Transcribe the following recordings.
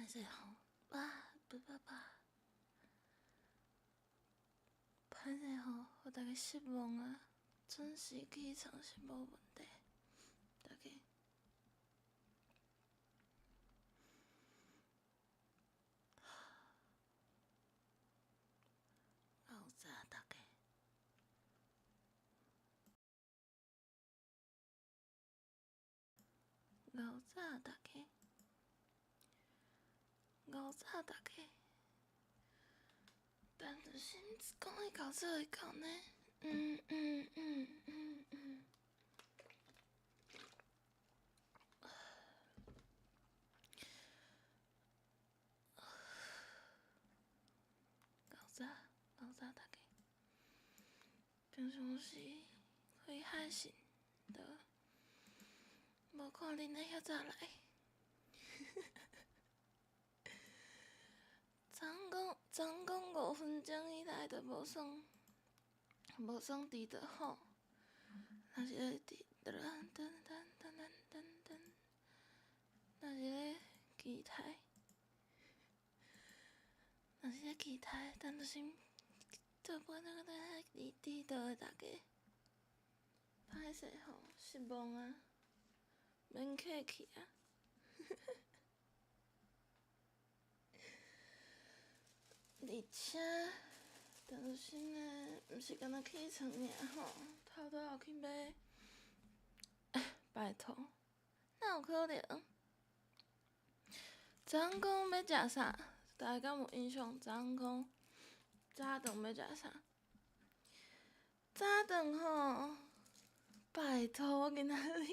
歹勢吼，哇，不不不，歹勢吼，予大家失望啊！準時起床是無問題，大家。𠢕早，大家。𠢕早，大家。𠢕早，大家。但就是講會到做會到呢？嗯嗯嗯嗯嗯。𠢕早，𠢕早，大家。平常時開海信，就無看恁咧遐早來。昨昏講，昨昏講5分鐘以內就無算，無算遲到吼。若是咧佇噔噔噔噔噔噔，若是咧期待，若是咧期待，但就是做本那個咧遲到的大家，歹勢吼，失望啊，免客氣啊。而且，但是呢，毋是干焦起床爾吼，頭拄仔有去買，拜託，哪有可能？昨昏講欲食啥？大家敢有印象？昨昏講早頓欲食啥？早頓吼，拜託我今仔日。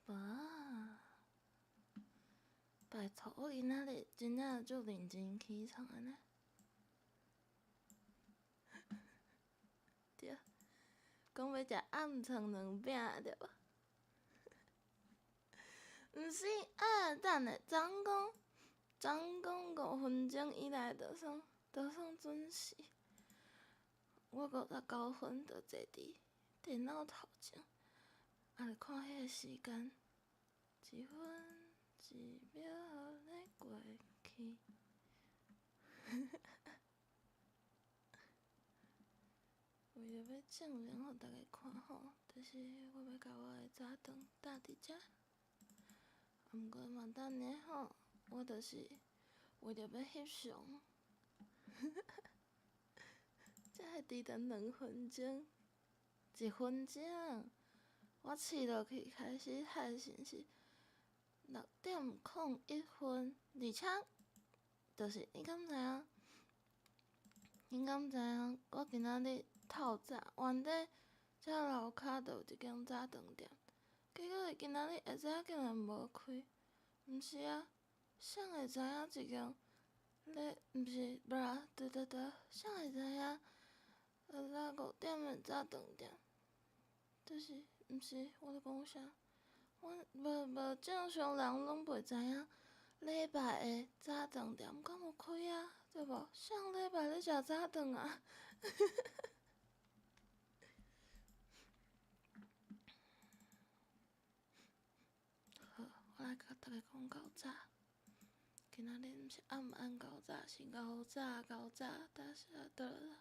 無，拜託，我今仔日真正足認真起床的呢。對，講欲食暗藏卵餅對無？毋是啊，等下，昨昏講，昨昏講5分鐘以內就算，就算準時。我59分就坐佇電腦頭前。啊！咧看彼個時間，1分1秒咧過去。為著欲證明予大家看吼，就是我欲共我的早頓搭佇遮。啊，毋過嘛等下吼，我就是為著欲翕相，才會遲頓2分鐘，1分鐘。我試落去開始配信是6點01分，而且就是你敢知影？你敢知影？我今仔日透早，原底遮樓跤就有一間早頓店，結果伊今仔日下早竟然無開。毋是啊，誰會知影一間咧？毋是，無啦，對對對，誰會知影？下早5點的早頓店，就是。毋是，我咧講啥？阮無無正常人攏袂知影禮拜的早頓店敢有開啊？對無？啥禮拜咧食早頓啊？好，我來共大家講較早。今仔日毋是暗暗較早，是𠢕早較早，但是啊，對啦，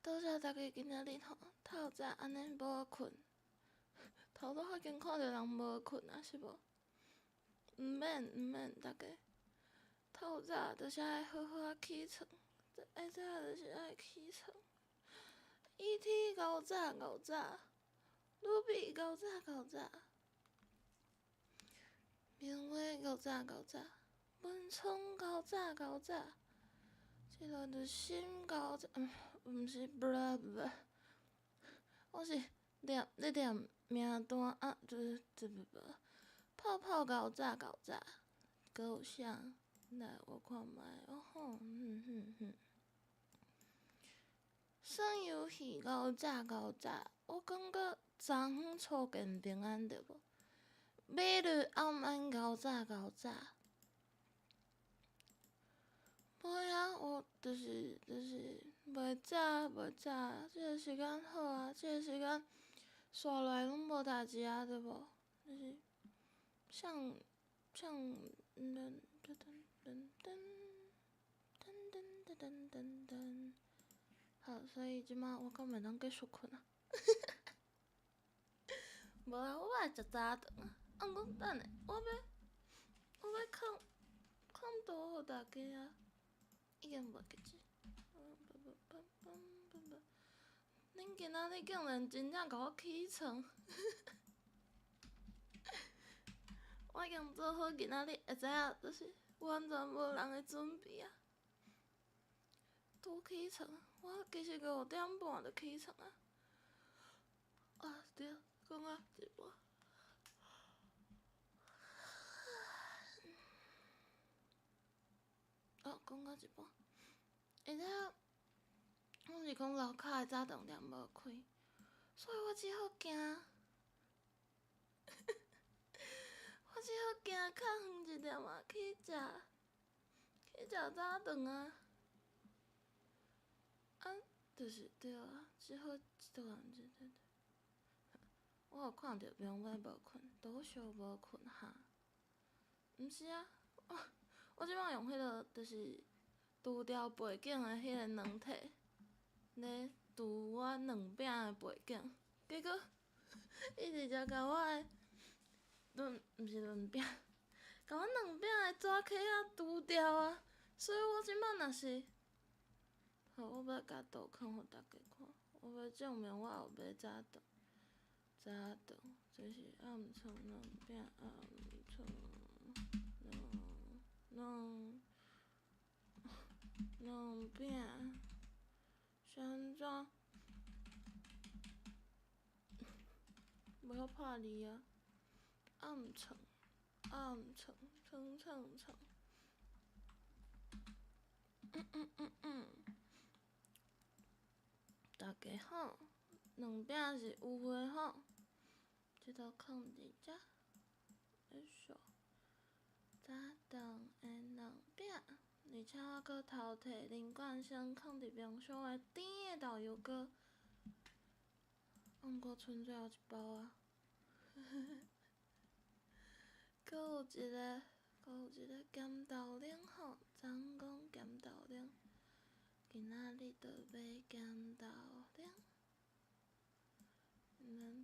多謝大家今仔日吼透早按呢無睏。頭拄仔已經看著人無睏啊，是無？毋免毋免，大家透早就是愛好好仔起床，下早就是愛起床。E.T. 𠢕早𠢕早，盧比𠢕早𠢕早，明華𠢕早𠢕早，文聰𠢕早𠢕早，這個就心𠢕早，毋是，不啦不，我是念咧念名單啊，就是這不不，泡泡𠢕早𠢕早，閣有啥？來，我看覓，哦吼，嗯哼哼。耍遊戲𠢕早𠢕早，我感覺昨昏初見平安對無？美女暗暗𠢕早𠢕早。袂啊，我就是袂早袂早，這個時間好啊，這個時間。煞落來攏無代誌啊，對無？就是像像噔噔噔噔噔噔噔噔噔，好，所以這馬我敢會當繼續睏啊？無啦，我愛食早頓啊！啊，毋過等下，我欲囥囥圖予大家啊，已經袂記住。恁今仔日竟然真正共我起床，我已經做好今仔日會知影，就是完全無人的準備啊！拄起床，我其實5點半就起床啊。啊對，講到一半。哦，講到一半，而且阮是講樓跤的早頓店無開，所以我只好行，我只好行較遠一點仔去食早頓啊。啊，就是對啊，只好一個人一個。我有看著明尾無睏，多少無睏哈？毋是啊，我這擺用彼個就是除掉背景的彼個軟體，咧除我卵餅的背景，結果伊直接共我的卵，毋是卵餅，共我卵餅的紙殼仔除掉啊！所以我這擺若是，好，我欲共圖囥予大家看，我欲證明我有買早頓。早頓，這是暗藏卵餅，暗藏卵卵餅，是按怎？袂曉拍字啊！暗藏，暗藏，藏藏藏。嗯嗯嗯嗯。大家好，卵餅是有的吼，這都囥佇遮。哎唷，早頓的卵餅，而且我閣偷摕林冠生囥佇冰箱的甜的豆油膏，毋過賰最後一包啊！閣有一个，閣有一个鹹豆奶吼，昨昏講鹹豆奶，今仔日就買鹹豆奶。噔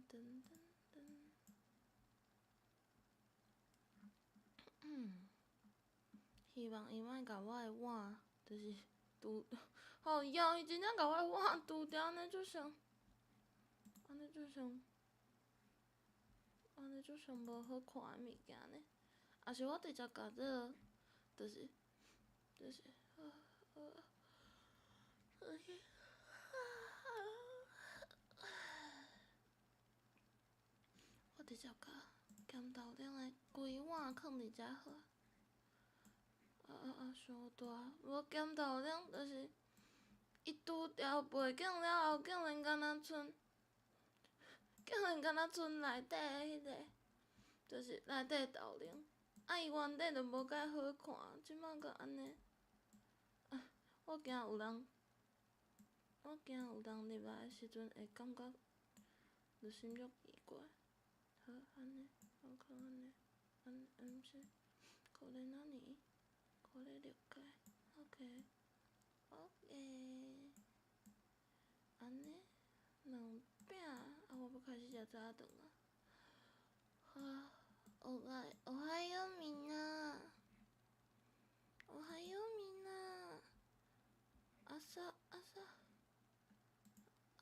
噔噔噔。希望伊莫共我的碗，就是除，吼喲，伊真正共我的碗除掉，按呢就像，按呢就像，按呢就像無好看的物件呢。抑是我直接共這个，就是，就是，我直接共鹹豆奶的規碗囥佇遮好啊。啊啊啊！傷大，無鹹豆奶就是伊除掉背景了後，竟然敢若賰，竟然敢若賰內底的彼个，就是內底豆奶。啊，伊原底就無介好看，這擺閣按呢。啊，我驚有人入來的時陣會感覺內心足奇怪。好，按呢，我看按呢，按毋是，これ何？これ了解，OK，OK，按呢，卵餅，啊，我欲開始食早頓啊。啊，おはようみんな。おはようみんな。朝、朝、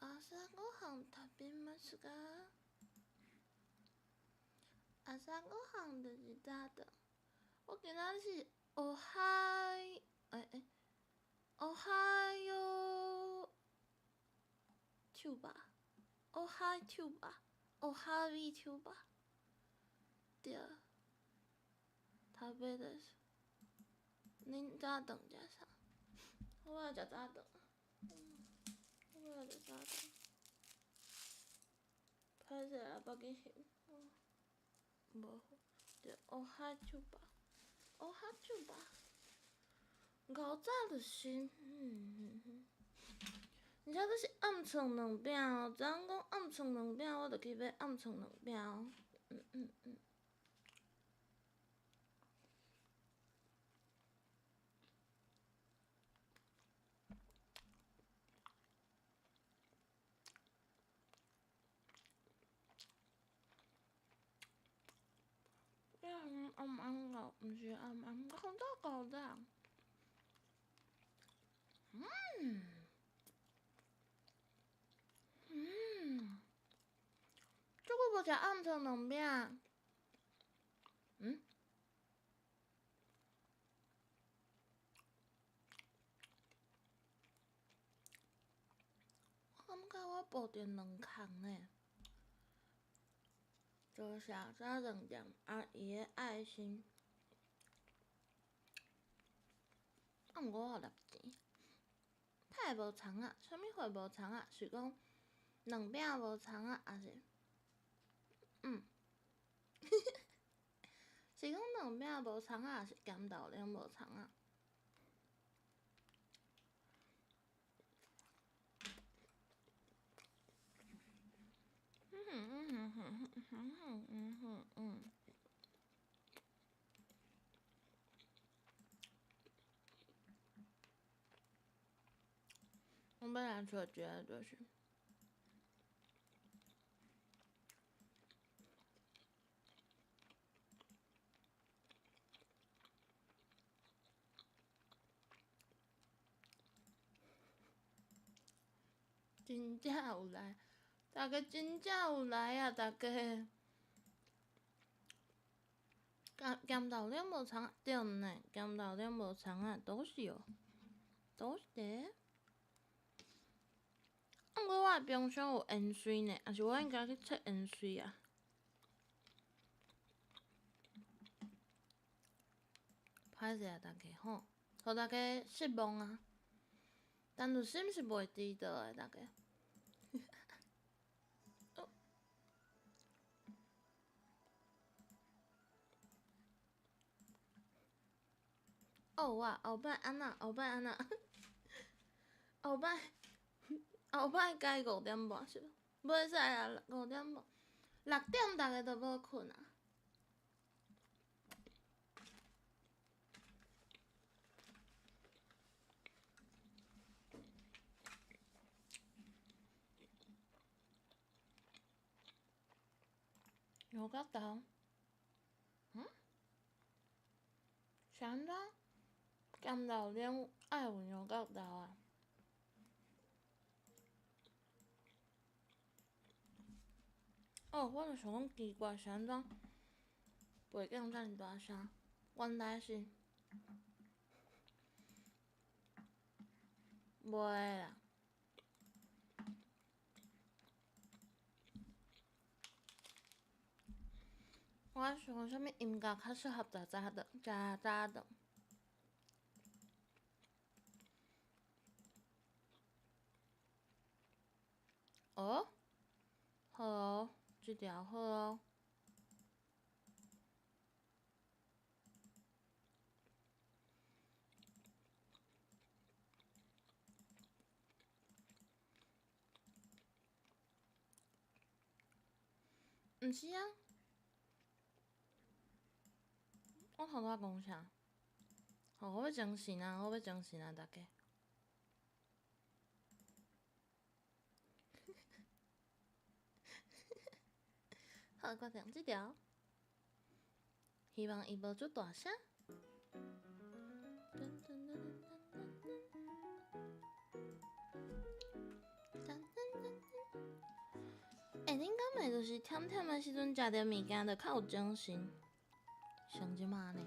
朝ごはん食べますか？朝ごはん就是早頓。我今仔日是おは欸欸，おはよう手吧，おは手吧，おはみ手吧，對，食べです。恁早頓食啥？我欲來食早頓。我欲來食早頓。歹勢啊，別去翕。無，對，おは手吧，おは手吧。𠢕早就是，而且閣是暗藏卵餅哦，昨昏講暗藏卵餅，我就去買暗藏卵餅哦。嗯嗯嗯。暗暗到，毋是暗暗，较早较早。嗯。嗯。這久無食暗藏卵餅。嗯？我感覺我報著兩空呢。多謝早頓店阿姨的愛心。啊，毋過我有納錢。太無蔥仔，啥物貨無蔥仔？是講卵餅無蔥仔，抑是？嗯。是講卵餅無蔥仔，抑是鹹豆奶無蔥仔？嗯嗯嗯嗯嗯嗯嗯。我本來就覺得就是，真正有來，大家真正有來啊！大家，鹹鹹豆奶無蔥仔，對呢，鹹豆奶無蔥仔，どうしよう，どうして？啊，毋過我的冰箱有鹽水呢，抑是我應該去切鹽水啊？歹勢啊，大家吼，予大家失望啊！陳如心是袂遲到的，大家。哦哇，後擺按怎？後擺按怎？後擺，後擺改5點半是無？袂使啊，5點半，6點逐家都無睏啊。牛角豆，嗯？是按怎？鹹豆奶愛有牛角豆啊？哦，我就想講奇怪，是按怎背景遮爾大聲？原來是袂啦。我想講啥物音樂較適合食早頓？食早頓。哦，好哦，這條好哦。毋是啊，我頭拄仔講啥？吼，我欲精神啊！我欲精神啊！大家。好，決定這條，希望伊無足大聲。欸，恁敢會就是忝忝的時陣，食著物件就較有精神，像這馬呢？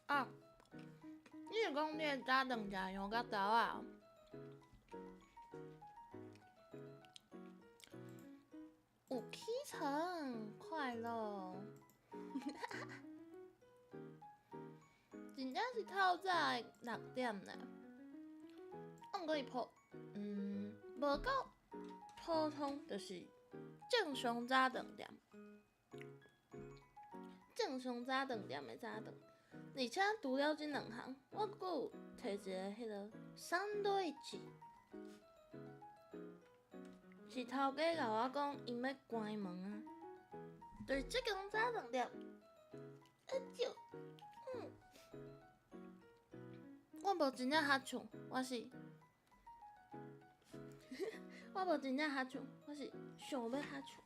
啊，你是講你的早頓食羊角豆啊？有起床，快樂。真正是透早的6點呢。啊，毋過伊普，無夠普通，就是正常早頓店。正常早頓店的早頓。而且除了這兩項，我閣有提一个彼个三多一，是頭家共我講𪜶欲關門啊，就是這間早飯店。哎呦，我無真正合唱，我是，我無真正合唱，我是想欲合唱。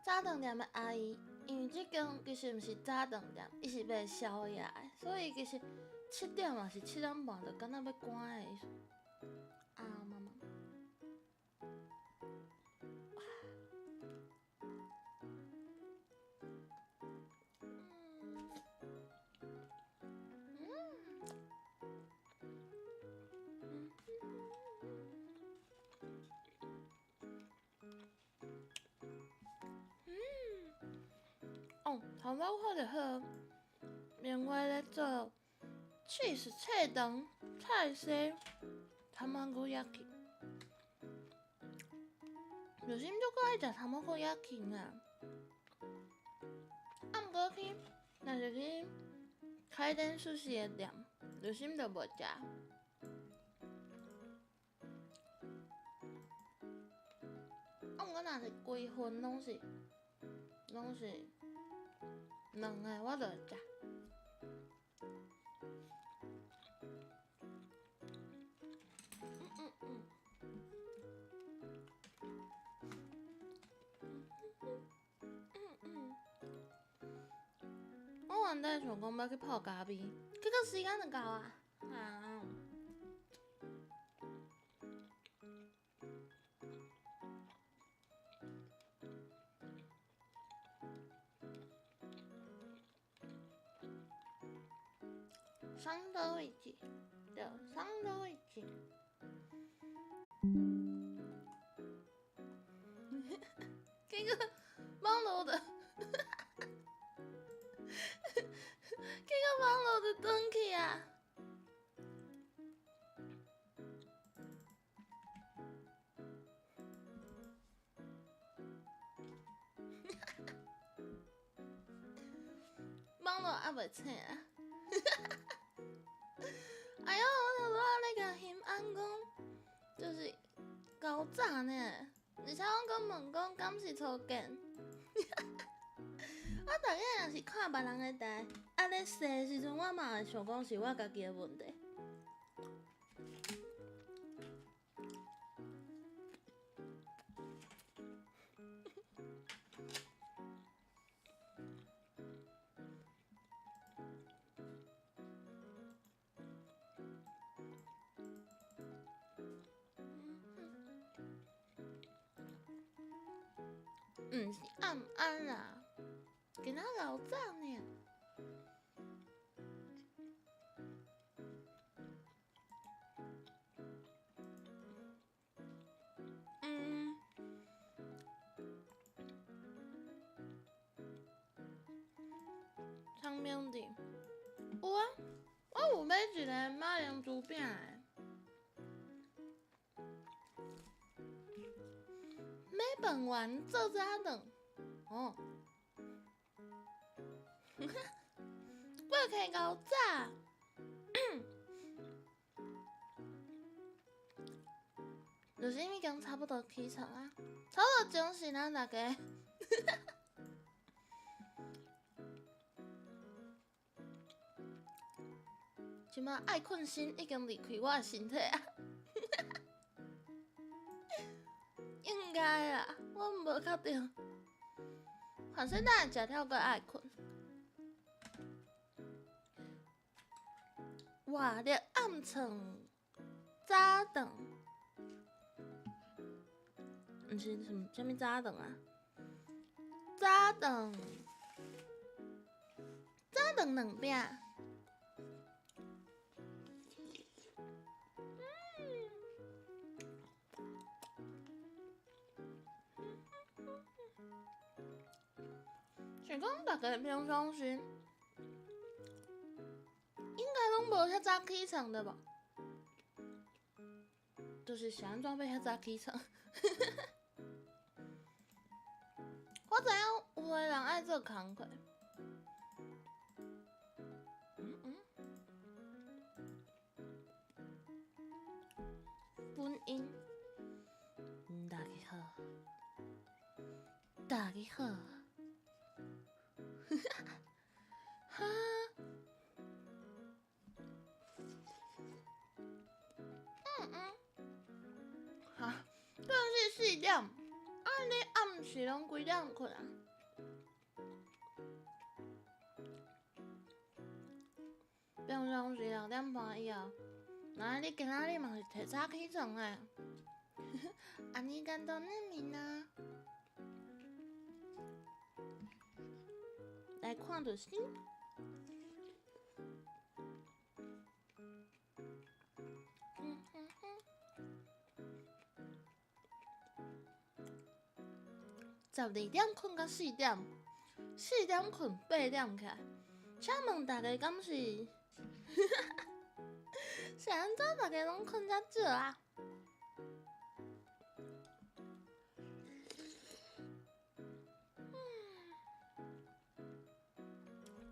早飯店的阿姨，因為這間其實毋是早飯店，伊是賣宵夜的，所以其實7點抑是7點半就敢若欲關的意思。啊，媽媽。哦，頭拄我看著彼个另外咧做起司脆腸菜絲卵焼き，就是足閣愛食卵焼き呢。啊，毋過去，若是去開店壽司的店，就是就無食。啊，毋過若是規份攏是兩个，我就會食。我原底想講欲去泡咖啡，結果時間就到啊！啊！三多一，對，三多一。結果網路就，結果網路就斷去啊！網路猶未醒啊！哎喲，我拄仔咧共欣安講，就是夠早呢，而且我閣問講敢是初見。我逐日若是看別人的台，啊咧踅的時陣，我嘛會想講是我家己的問題。毋是暗暗啦，今仔老早呢。嗯。长命的，有啊，我有買一个馬鈴薯餅的。買飯圓做早頓，哦，我起夠早，就是已經差不多起床啊，差不多精神啊，大家。這馬愛睏心已經離開我的身體啊！應該啦，我無確定。反正等下食了閣愛睏。活力暗藏早頓，毋是什麼啥物早頓啊？早頓，早頓兩餅。是講大家平常時應該攏無遐早起床對無？就是是按怎欲遐早起床？我知影有的人愛做工課，本音。大家好，大家好，哈，嗯嗯，哈，今是4点，啊，你暗时攏幾點睏啊？平常是6點半以後，那你今仔日嘛是提早起床的？按呢簡單的面啊，來看著先。12點睏到四點，四點睏8點起來。請問大家敢是？是按怎大家攏睏遮少啊？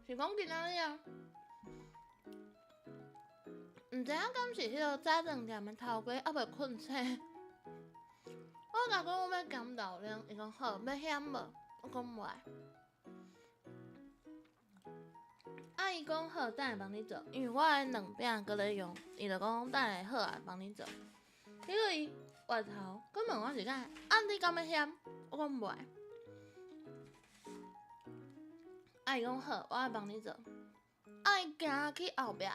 是講今仔日啊？毋知影敢是彼个早餐店的頭家猶未睏醒。我共講我欲鹹豆奶，伊講好，欲鹹無？我講無愛。啊，伊講好，等下幫你做，因為我的卵餅閣咧用，伊就講等下好啊，幫你做。結果伊回頭閣問我一擺，啊，你敢欲鹹？我講無愛。啊，伊講好，我愛幫你做。啊，伊行去後壁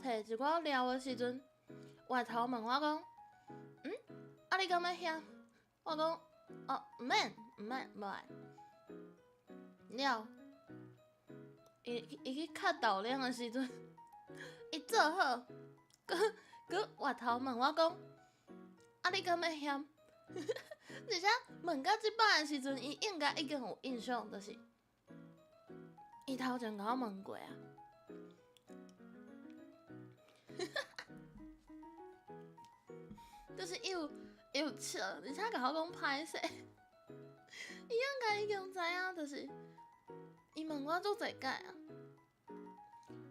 摕一寡料的時陣，回頭問我講，嗯，啊，你敢欲鹹？我講，哦，毋免，毋免，無愛。了，伊伊去敲豆奶的時陣，伊做好，閣閣回頭問我講，啊，你敢欲鹹？而且問到這擺的時陣，伊應該已經有印象，就是伊頭前共我問過啊。就是伊有伊有笑，而且共我講歹勢，伊應該已經知影，就是伊問我足濟擺啊。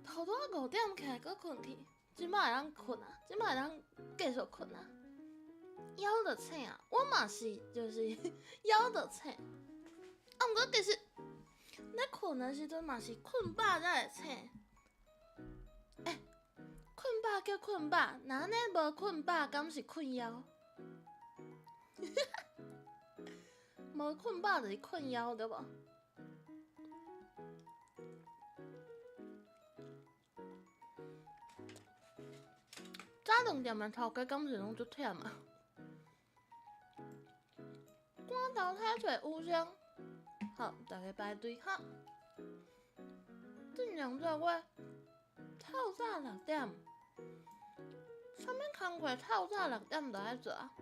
頭拄仔5點起來，閣睏去，這擺會當睏啊，這擺會當繼續睏啊。枵就醒啊，我嘛是，就是枵就醒。啊，毋過其實咧睏的時陣嘛是睏飽才會醒。欸，睏飽叫睏飽，若按呢無睏飽，敢是睏枵？無睏飽就是睏枵，對無？早餐店的頭家敢是攏足忝啊？罐頭太揣有聲，好，大家排隊哈。正常做月透早6點，啥物工課透早6點就愛做啊？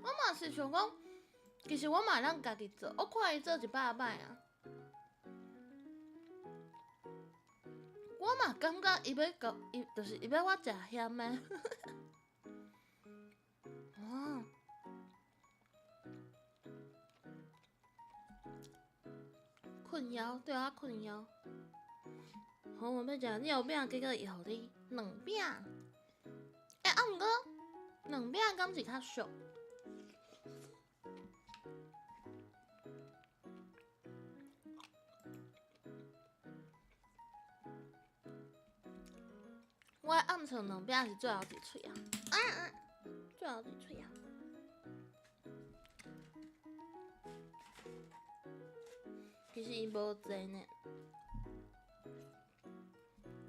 我嘛是想講，其實我嘛會當家己做，我看伊做100擺啊。我嘛感覺伊欲共伊，就是伊欲我食鹹的。哦，睏枵，對啊，睏枵。好，我欲食料餅，結果伊予你卵餅。欸，啊，毋過卵餅敢是較俗？我的暗藏卵餅是最後一喙啊！啊啊，最後一喙啊！其實伊無濟呢。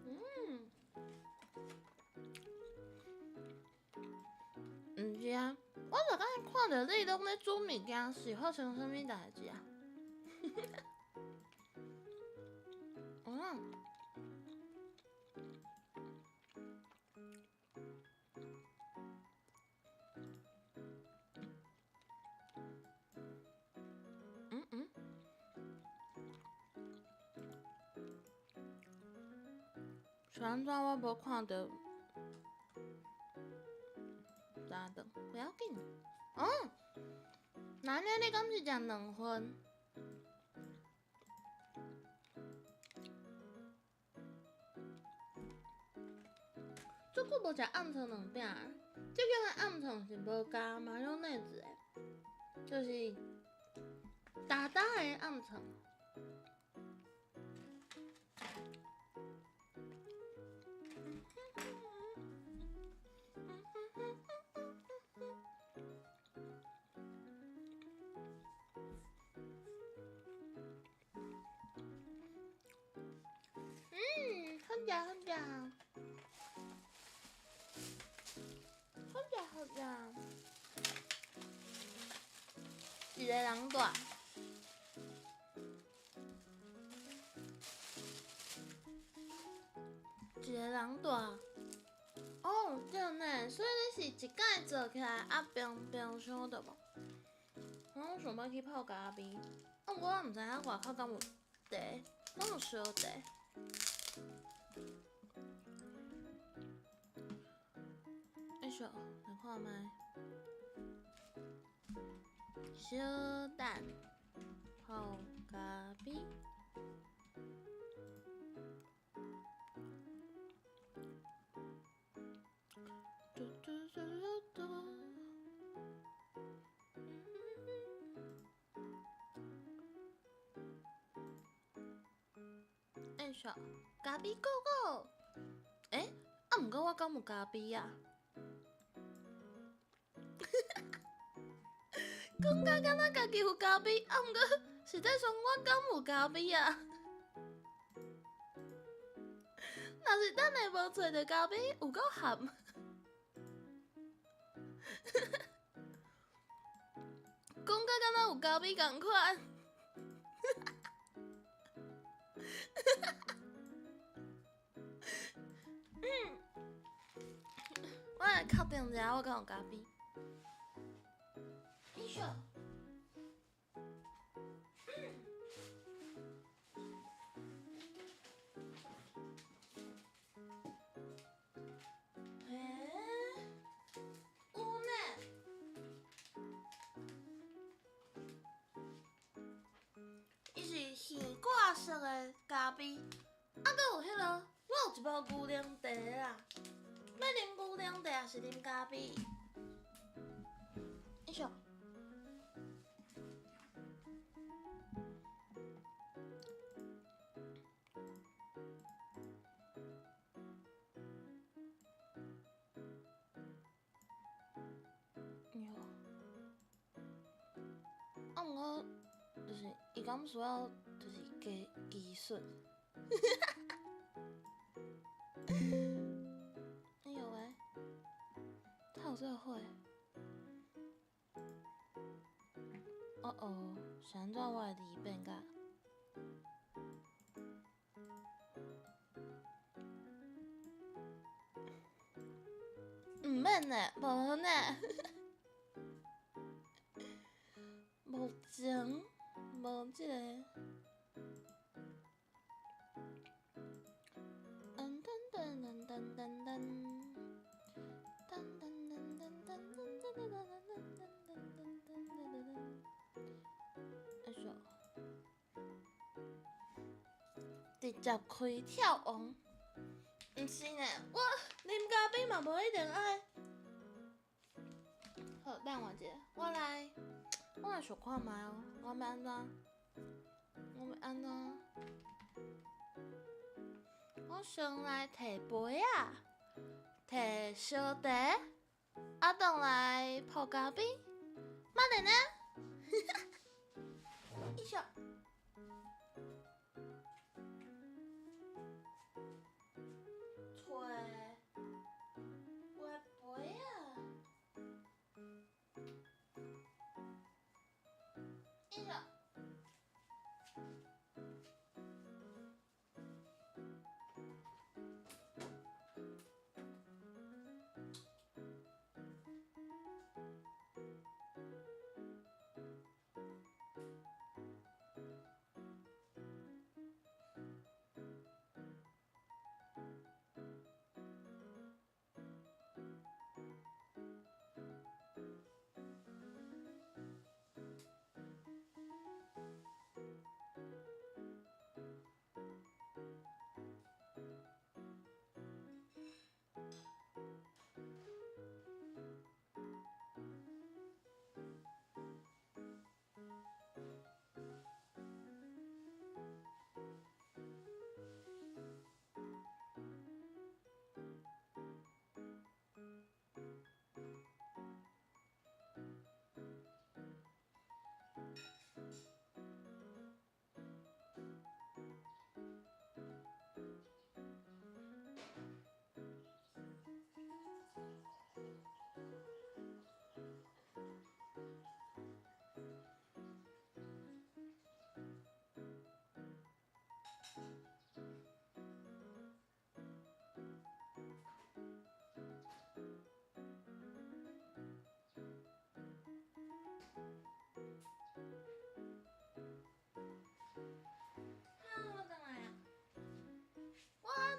嗯，毋是啊，我逐工看著你攏咧煮物件，是發生啥物代誌啊？嗯。嗯嗯。是按怎我無看著早頓，不要緊。哦，那按呢你敢是食兩份？足久無食暗藏卵餅，這間的暗藏是無加馬油內子的，就是焦焦的暗藏。嗯，好食好食，好食好食。一个人住，一个人住。哦，對呢，所以你是一擺做起來啊，冰冰箱對無？我想欲去泡咖啡，啊，毋過我毋知影外口敢有茶，攏有燒茶。哎喲，來看覓。小等，泡咖啡。嘟嘟嘟嘟嘟。哎喲，咖啡 go go。欸，啊，毋過我敢有咖啡啊？講甲敢若家己有咖啡，啊，毋過實際上我敢有咖啡啊？若是等下無揣著咖啡，有夠譀。講甲敢若有咖啡仝款。嗯，我來確定一下，我敢有咖啡。哎喲。欸，有呢。伊是耳掛式的咖啡，啊，閣有彼个，我有一包牛奶茶啦，欲啉牛奶茶抑是啉咖啡？哎喲。哎喲，啊，毋過就是伊敢需要就是加技術？哎喲喂，它有這個貨？哦哦，是按怎我的字變甲？毋免呢，無呢，目前無這個。噔噔噔噔噔噔噔噔噔噔噔噔噔噔噔噔噔噔噔。哎喲，直接開跳王，毋是呢，我啉咖啡嘛無一定愛。好，等我一下，我來，我來想看覓哦，我欲按怎？我欲按怎？我先來提杯仔，提燒茶，啊，轉來泡咖啡，慢點呢。一下。揣我的杯仔。一下。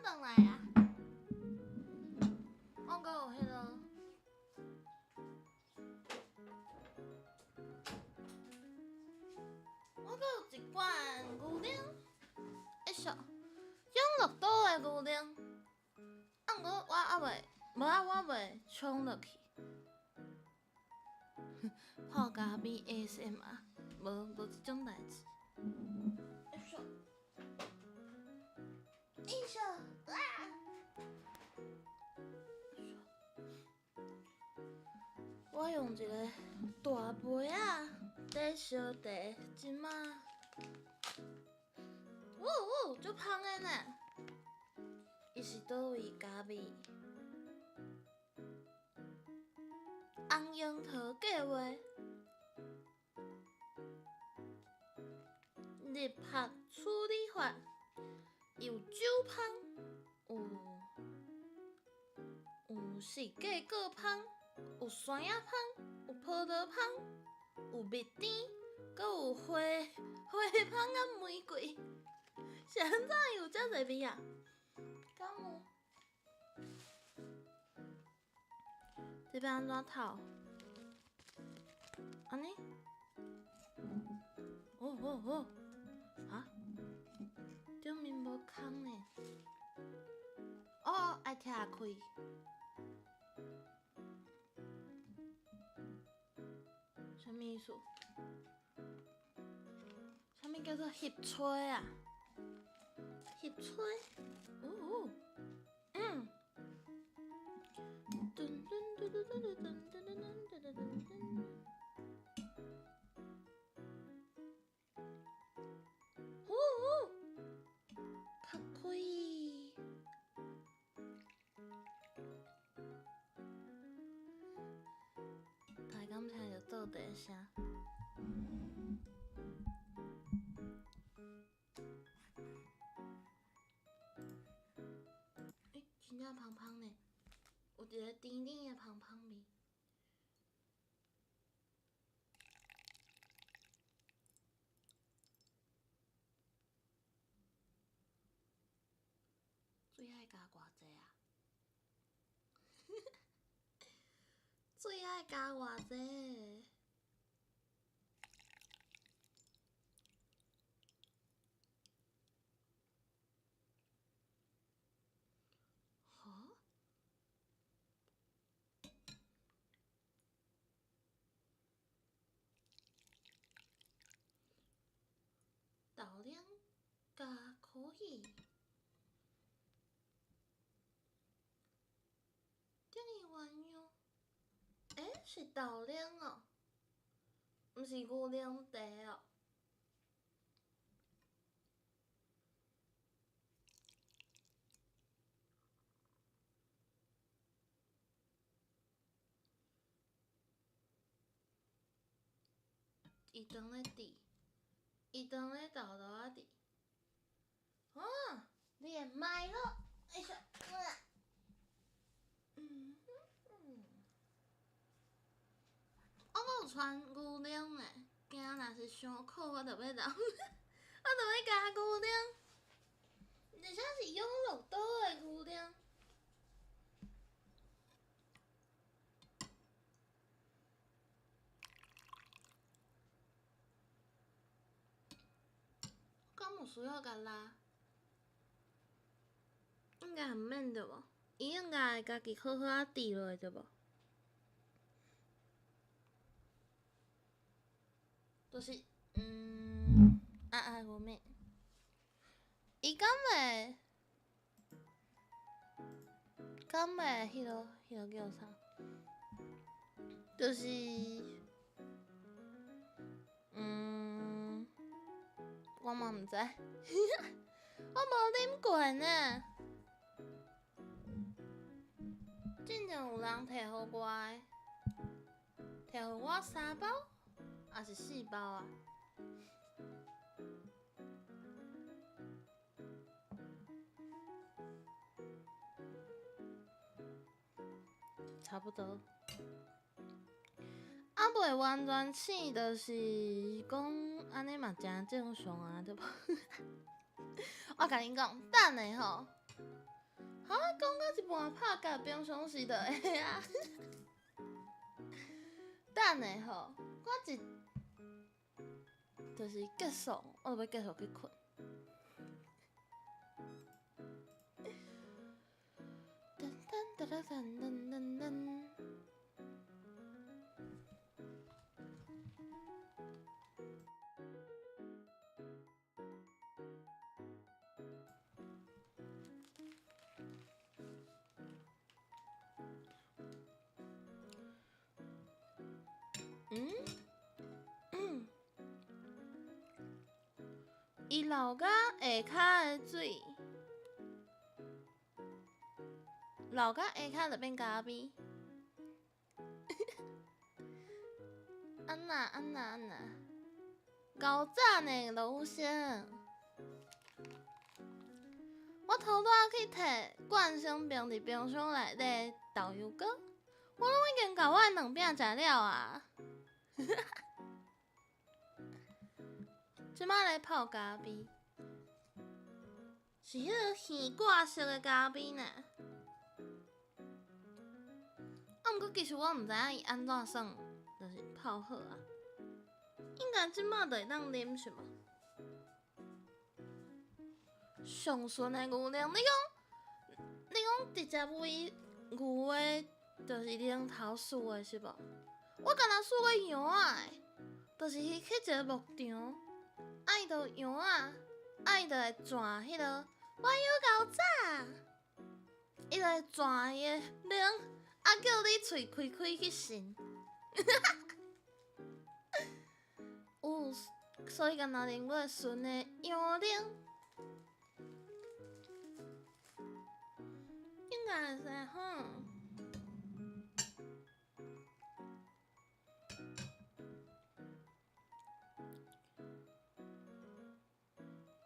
轉來啊！我閣有彼个，我閣有一罐牛奶，欸啥？養樂多的牛奶，啊，毋過我猶未，無啊，我未沖落去。泡咖啡 ASMR，無無這種代誌。欸啥？欸啥？啊！我用一个大杯仔佇燒茶，這馬，嗚嗚，足芳的呢。伊是佗位加味？紅櫻桃計畫，日拍處理法，有酒芳，有四季果芳，有山仔芳，有葡萄芳，有蜜甜，閣有花花芳佮玫瑰。是按怎有遮濟味啊？敢有？這欲按怎透？按呢？哦哦哦！啊？頂面無空呢。哦，愛拆開。啥物意思？啥物叫做翕吹啊？翕吹？哦哦，嗯。噔噔噔噔噔噔噔噔噔噔噔噔。呼呼，較開。大家敢聽著倒茶聲？欸，真正芳芳呢，有一个甜甜的芳芳味。水愛加偌濟啊？水愛加偌濟？哈？豆奶加可以，等於鸳鸯。欸，是豆奶哦，毋是牛奶茶哦。伊當咧滴，伊當咧豆豆仔滴。啊，連麥咯！哎呀，嗯嗯，我閣有傳牛奶呢，驚若是傷苦，我就欲留，我就欲加牛奶。而且是養樂多的牛奶。敢有需要共拉？應該毋免對無？伊應該會家己好好仔滴落對無？就是，啊啊，無免。伊敢會？敢會？彼个叫啥？就是，我嘛毋知，我無啉過呢。之前有人提予我的，提予我三包，抑是四包啊？差不多。啊，袂完全醒，就是講按呢嘛誠正常啊，對無？我共恁講，等下吼，哈，講到一半拍嗝，平常時就會啊。等下吼，我一就是結束，我就欲繼續去睏。噔噔噔噔噔噔噔。嗯，伊流甲下跤的水，流甲下跤就變咖啡。按那按那按那，厚早呢，羅宇生。我頭拄仔去提冠心病佇冰箱內底豆油膏，我攏已經共我的兩餅食了啊！這擺咧泡咖啡，是彼个耳掛式的咖啡呢。啊，毋過其實我毋知影伊按怎算，就是泡好啊。應該這擺就會當啉是無？上純的牛奶，你講直接餵牛的，就是奶頭飼的是無？我敢若飼過羊仔的，就是去一个牧場，啊伊就羊仔，啊伊就會轉彼个，我有夠早，伊就會轉伊的奶，啊叫你喙開開去擤。有，所以敢若啉過純的羊奶。應該會使吼。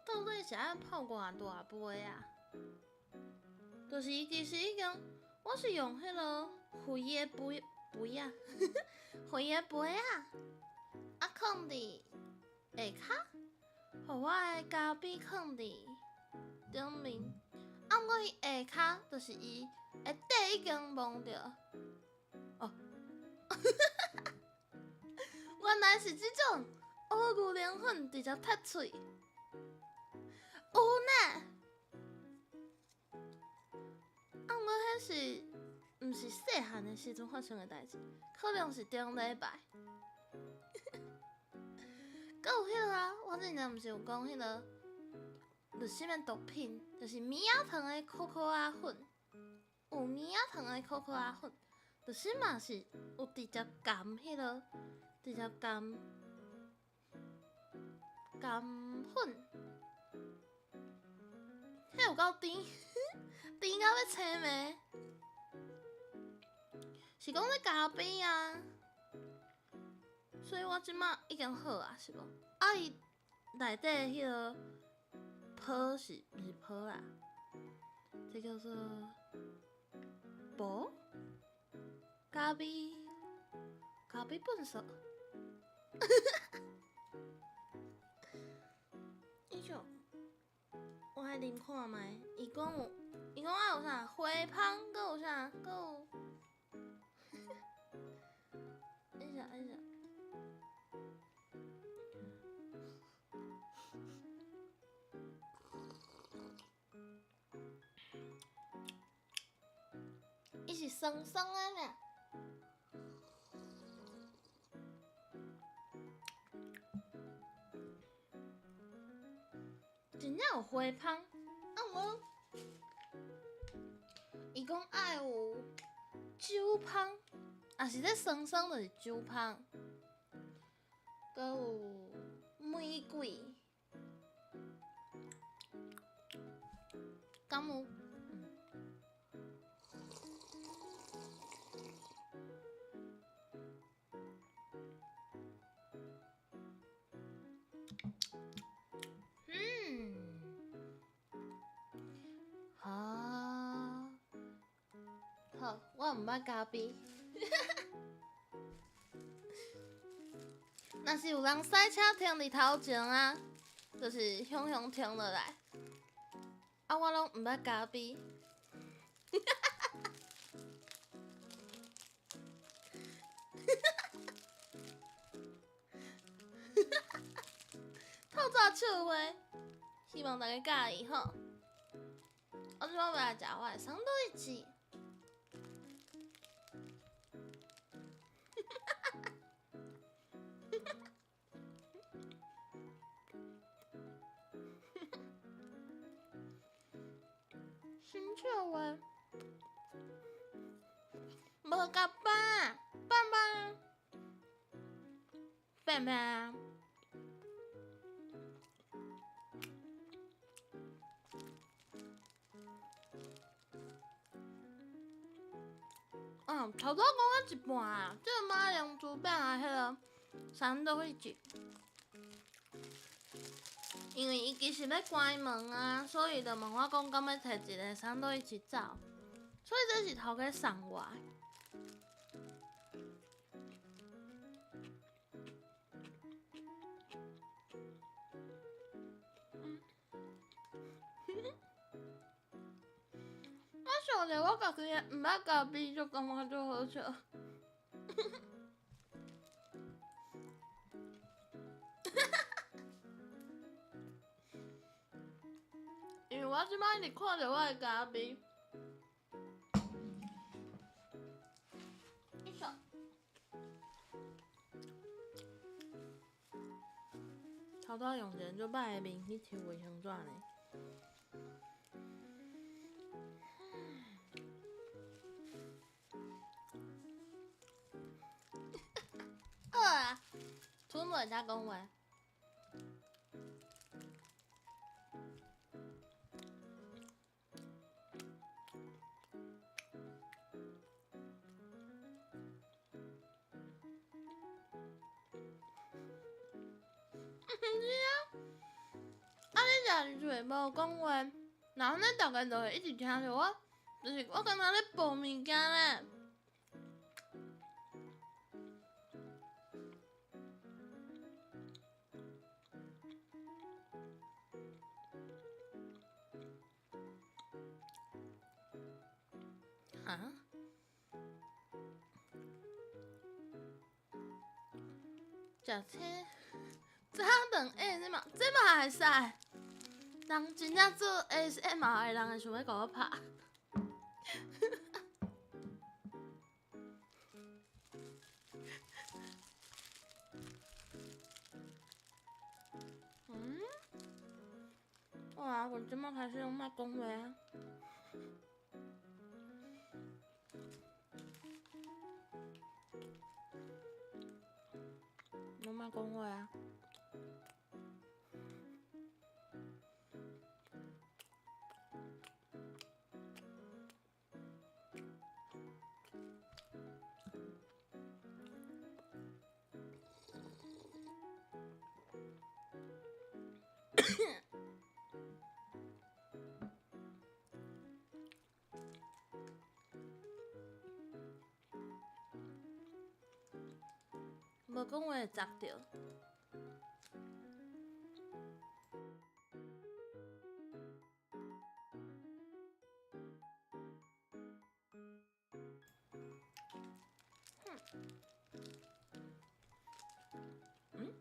到底是愛泡偌大杯啊？就是伊其實已經，我是用彼个肥的杯杯仔，肥的杯仔，啊囥佇下跤，予我的咖啡囥佇頂面。啊，毋過伊下跤就是伊下底已經摸著。哦，原來是這種烏牛奶粉直接踢喙，有呢。啊，毋過彼是毋是細漢的時陣發生的代誌？可能是頂禮拜。閣有彼个啊，我之前毋是有講彼个，就是啥物毒品，就是棉仔糖的可可仔粉，有棉仔糖的可可仔粉，就是嘛是有直接含彼个，直接含含粉，彼有夠甜，甜到欲青糜。是講咧咖啡啊，所以我這馬已經好啊，是無？啊，伊內底彼个泡是毋是泡啦？這叫做薄咖啡，咖啡笨手。伊就我愛啉看覓，伊講有，伊講愛有啥花香，閣有啥，閣有。等一下，等一下。伊是酸酸的呢。真正有花香，啊，毋過伊講愛有酒香，啊是這酸酸就是酒香，閣有玫瑰，敢有？嗯，好，好，我毋捌咖啡。若是有人駛車停佇頭前啊，就是雄雄停落來，啊，我攏毋捌咖啡。透早笑话，希望大家佮意吼。我这摆欲来食我的三多一治。新笑话，无共放，放放，放放。嗯，头拄仔讲到一半啊，这个马铃薯饼的彼个三多一治，因为伊其实欲关门啊，所以就问我讲，敢欲提一个三多一治走，所以这是头家送我的。我想著我家己的毋捌咖啡，就感觉足好笑。因为我这摆一直看著我的咖啡。一手。头拄仔用一个足歹的面去抽卫生纸呢。好啊，出门才讲话。是啊，啊你食入去无讲话，然后呢大家就会一直听著我，就是我敢若咧报物件咧。哈？食青早饭欸，这嘛这嘛会使？人真正做 ASMR 的人会想欲共我拍。嗯？哇，我这马开始拢莫讲话啊！拢莫讲话啊！无讲话会砸著。嗯？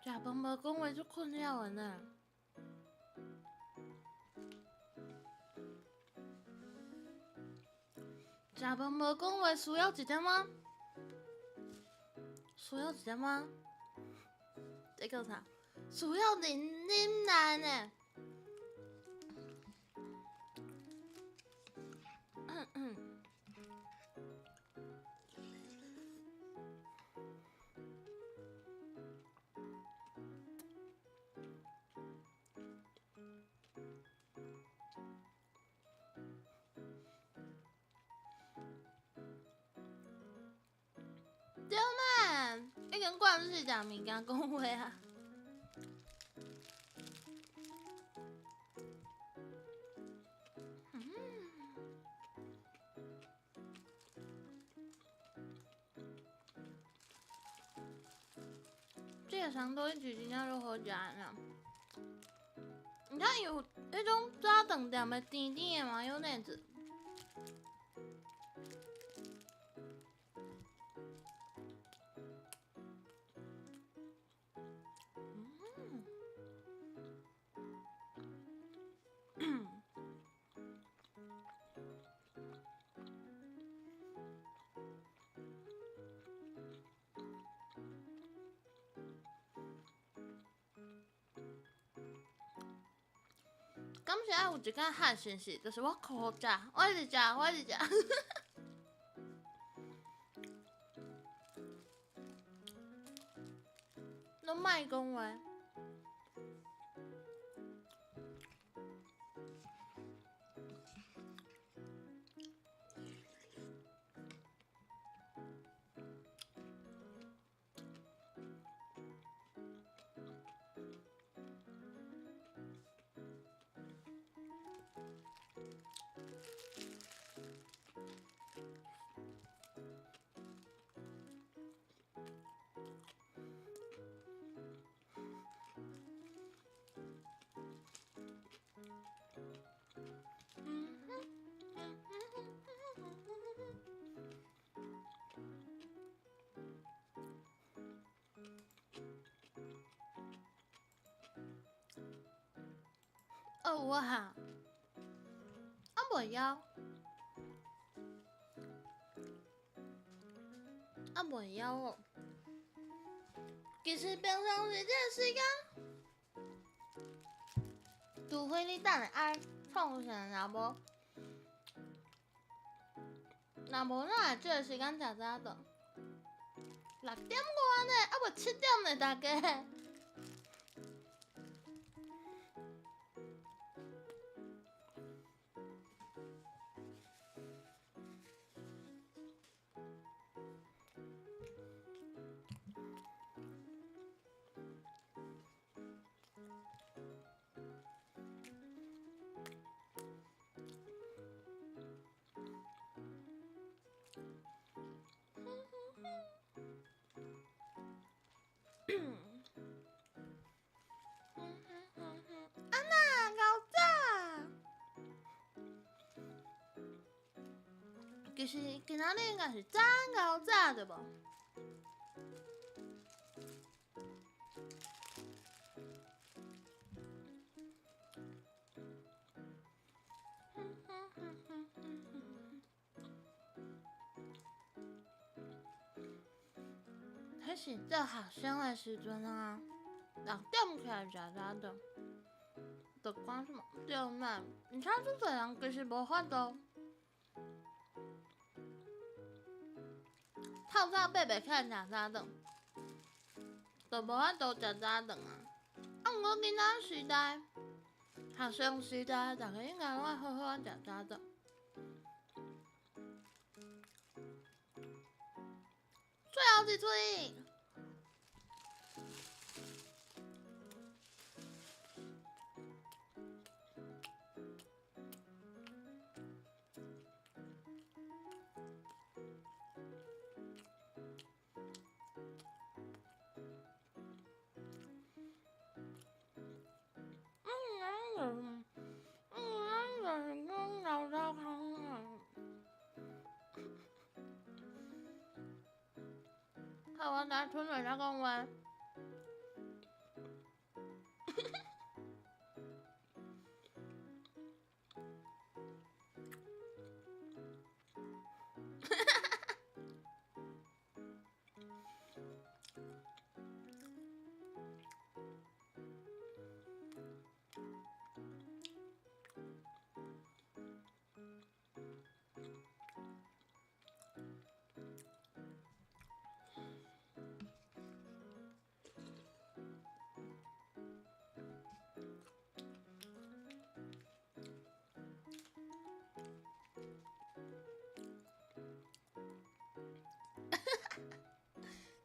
食饭无讲话足困扰的呢。食饭无讲话需要一点仔？需要一点仔？这叫啥？需要忍忍耐呢。对嘛，已经惯势食物件讲话啊。這个三多一真正足好食的啦。而且伊有彼種早頓店的甜甜的マヨネーズ。敢是愛有一工漢信息，就是我苦食，我一直食，我一直食。攏莫講話。哦，有啊，啊袂枵，啊袂枵哦。其實平常時這個時間，除非你等下愛創啥，若無，若無哪會這個時間食早頓？6點外呢，猶未7點呢，大家。啊那𠢕早，其實今仔日應該是早𠢕早對無？彼是做學生的時陣啊，6點起來食早頓，就趕什麼？對嘛？而且足濟人其實無法度，透早爬袂起來食早頓，就無法度食早頓啊。啊，毋過囡仔時代，學生時代，逐家應該攏愛好好仔食早頓。最後一喙。好，我來吞落來講話。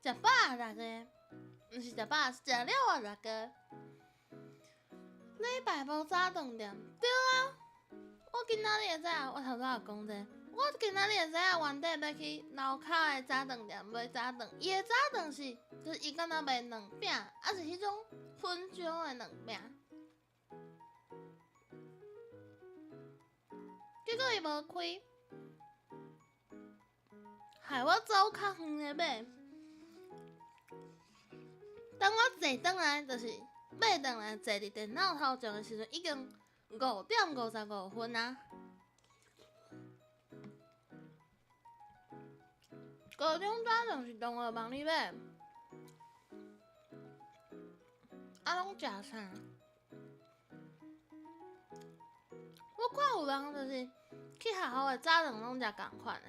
食飽啊，大家，毋是食飽，是食了啊，大家。禮拜無早頓店，對啊。我今仔日會知，我頭拄仔有講這個。我今仔日会知影原底欲去楼跤的早顿店买早顿，伊的早顿是，就是伊敢若卖卵饼，啊是彼种粉浆的卵饼。结果伊无开，害我走较远的买。等我坐转来，就是买转来坐伫电脑头前的时阵，已经5点55分啊。高中早顿是同学帮你买，啊，拢食啥？我看有人就是去学校的早顿拢食仝款的。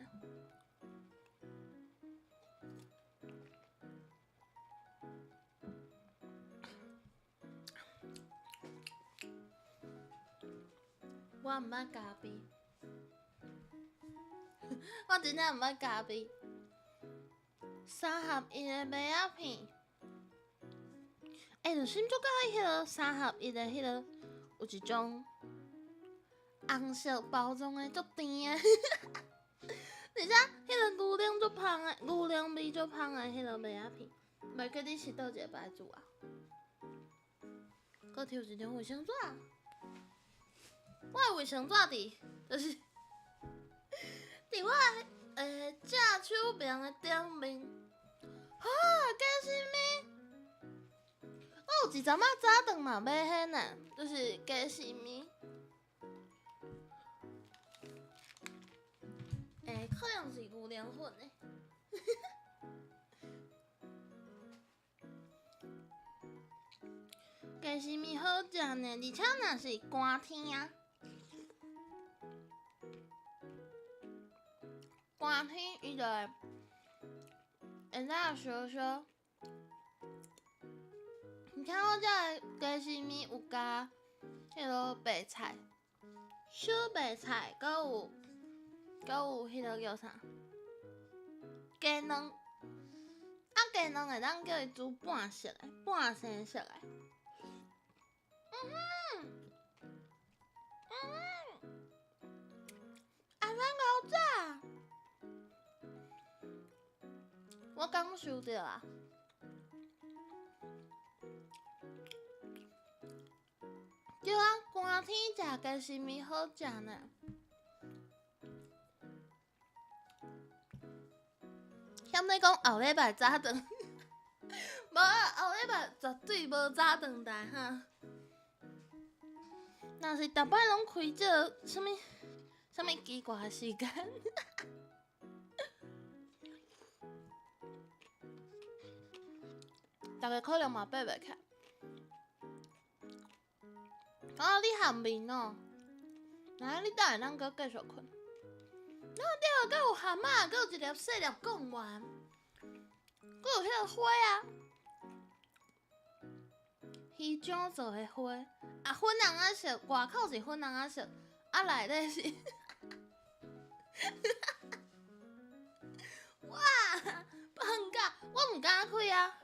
我毋捌咖啡，我真正毋捌咖啡。三合一的麦仔片，欸，就心足佮意彼个三合一的彼个，有一种红色包装的足甜的，而且彼个牛奶足芳的，牛奶味足芳的彼个麦仔片，袂记你是佗一个牌子啊？阁抽一张卫生纸。我的卫生纸伫，就是伫我的正手边的顶面。哈，鸡丝面！我有一阵仔早顿嘛买彼呢，就是鸡丝面。欸，可能是牛奶粉的。鸡丝面好食呢，而且若是寒天啊。寒天伊就会会当烧烧。而且我这个鸡丝面有加彼个白菜，小白菜，阁有彼个叫啥？鸡卵。啊，鸡卵会当叫伊煮半熟的，半生熟的。嗯哼，嗯哼，阿三够早。我刚收到啊！对啊，寒天食鸡丝面好食呢。嫌你讲后礼拜早顿，无啊，后礼拜绝对无早顿台哈。若是逐摆拢开这个啥物啥物奇怪的时间。大家可能嘛爬袂起来。啊，你含面哦？来，你等下咱阁继续睏。啊对，阁有蛤蟆，阁有一粒细粒贡丸，阁有彼个花啊，鱼浆做的花，啊粉红仔色，外口是粉红仔色，啊内底是，哇，放假我毋敢开啊！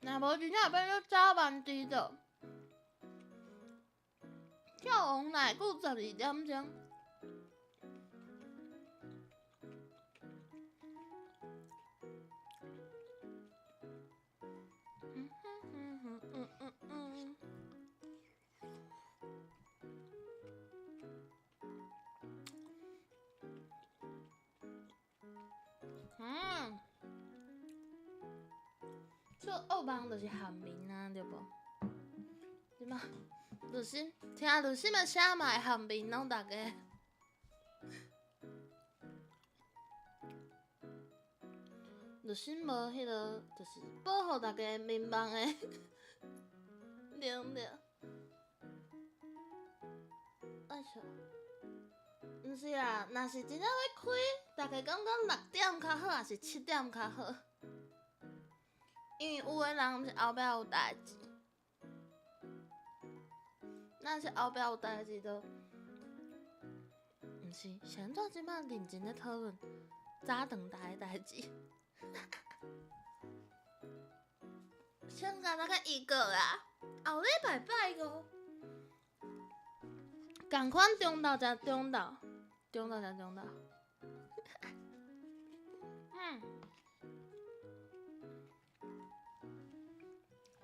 若无真正会变做早班迟到，跳王内久12点钟。嗯，做恶梦就是含面啊，对无？对吗？律师，听律师的声嘛会含面，拢逐家。律师无彼个，就是保护大家眠梦的能力。哎呦，毋是啦，若是真正欲开，大家感觉6点较好，抑是7点较好？因为有的人毋是后壁有代志，若是后壁有代志就，毋是，是按怎这摆认真咧讨论早顿台的代志？先共大家预告啦，后礼拜拜五，仝款中昼食中昼，中昼食中昼。嗯，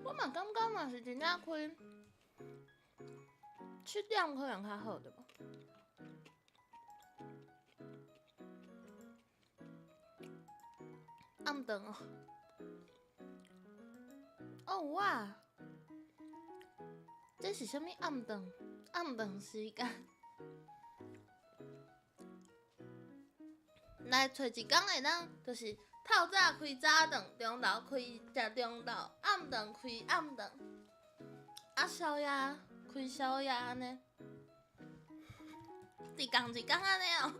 我嘛感覺若是真正開7點可能較好，對無？暗頓哦，哦有啊，這是啥物暗頓？暗頓時間，來揣一工會當，就是透早開早頓，中晝開食中晝，暗頓開暗頓，啊宵夜開宵夜按呢，佇仝一工按呢哦。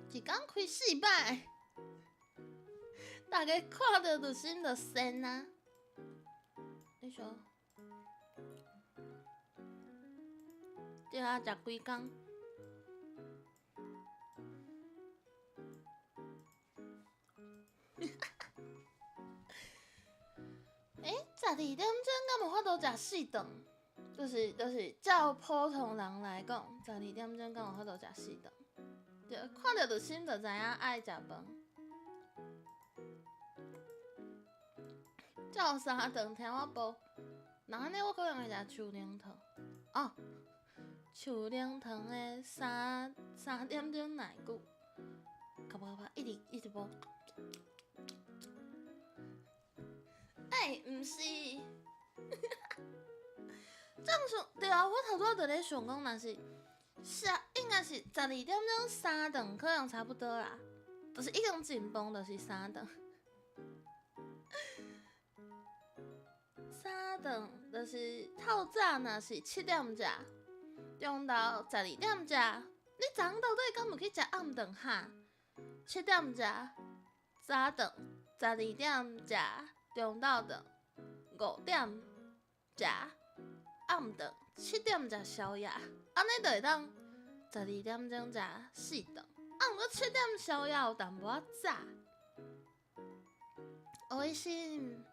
一工開四擺，大家看著就心就鉎啊！你說，對啊，食規工。欸，12點鐘敢有法度食四頓？就是照普通人來講，12點鐘敢有法度食四頓？對，看著就心就知影愛食飯。照三頓聽我報，若按呢我可能會食樹奶糖。哦，樹奶糖的3點鐘奶久，夾夾夾，一直一直報。欸，毋是，正常對啊，我頭拄仔就咧想講，若是。是啊，應該是12點鐘三頓，可能差不多啦。就是已經進飯，就是三頓。三頓就是透早，若是7點食，中晝12點食。你昨昏到底敢有去食暗頓哈？7點食早頓，12點食中晝頓，5點食暗頓，7點食宵夜。按呢就會當12點鐘食四頓，啊，毋過7點宵夜有淡薄仔早。開心，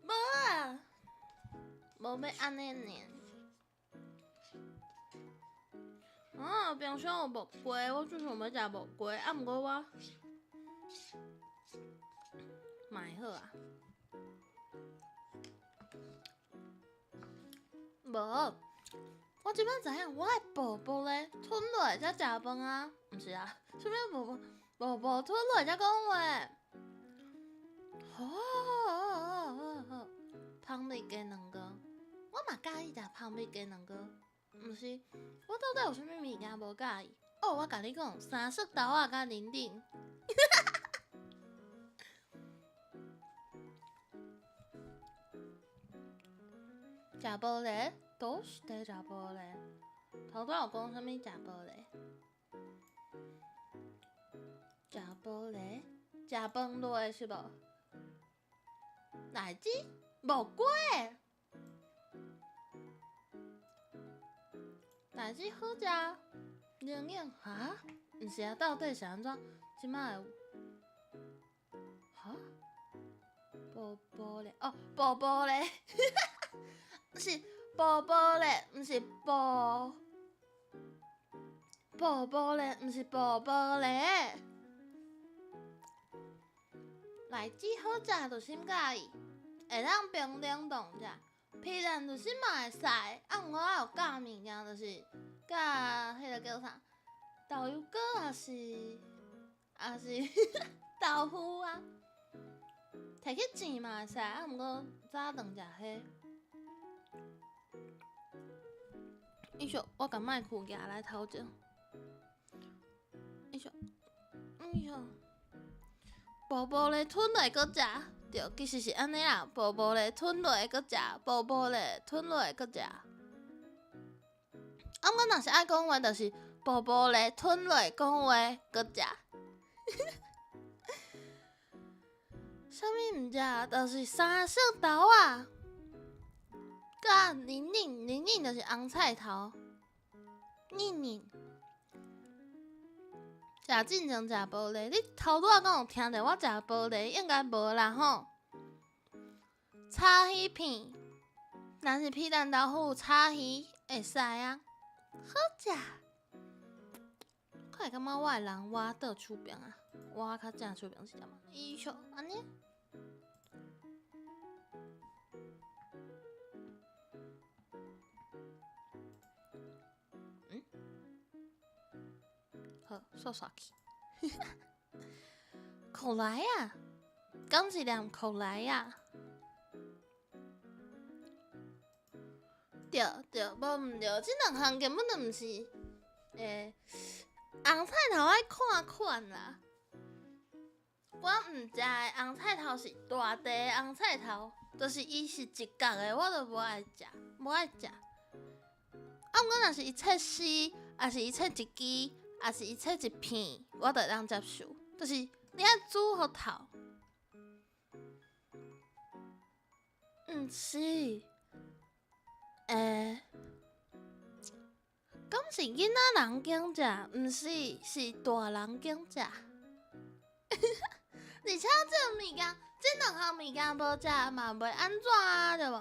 無啊，無欲按呢爾。啊，冰箱有木瓜，我最想欲食木瓜，啊，毋過我買好啊。無，我這擺知影，我愛薄薄咧吞落來才食飯啊，毋是啊，啥物薄薄薄薄吞落來才講話。好，好，好，好，蜂蜜雞卵糕，我嘛佮意食蜂蜜雞卵糕，毋是，我到底有啥物物件無佮意？哦，我共你講，三色豆仔佮奶奶。食無咧，都是伫食無咧。頭拄仔有講啥物食無咧？食無咧？食飯落是無？奶雞？木瓜？奶雞好食？營養哈？毋是啊，到底是按怎？這擺會？哈？薄薄咧？哦，薄薄咧，是薄薄咧，毋是薄薄薄咧，毋是薄薄咧。荔枝好食，就心佮意，會當冰冷凍食。皮蛋就是嘛會使，啊，毋過我有教物件，就是教彼个叫啥豆油膏，抑是豆腐啊，摕去煎嘛會使，啊，毋過早頓食彼。伊說我共麥克舉來頭前。伊說，伊說，薄薄咧吞落閣食，對，其實是按呢啦，薄薄咧吞落閣食，薄薄咧吞落閣食。啊，毋過若是愛講話，就是薄薄咧吞落講話閣食。啥物毋食，就是三色豆仔，佮奶奶奶奶就是紅菜頭，奶奶。食食進前食玻璃，你頭拄仔敢有聽著我食玻璃？應該無啦吼。炒魚片，若是皮蛋豆腐炒魚會使啊，好食。我會感覺我的人倚倒手爿啊，倚較正手爿是啥物？伊像按呢。嗯，好，煞煞去。苦來啊，敢是念苦來啊？對對，無毋對，這兩項根本就毋是。欸，紅菜頭愛看款啦。我毋食的紅菜頭是大塊的紅菜頭，就是伊是一角的，我就無愛食，無愛食。啊，毋過若是伊切絲，抑是伊切一支，抑是伊切一片，我就會當接受。就是你愛煮予透。毋是，欸，敢是囡仔人揀食？毋是，是大人揀食。而且這個物件，這兩項物件無食嘛袂按怎啊，對無？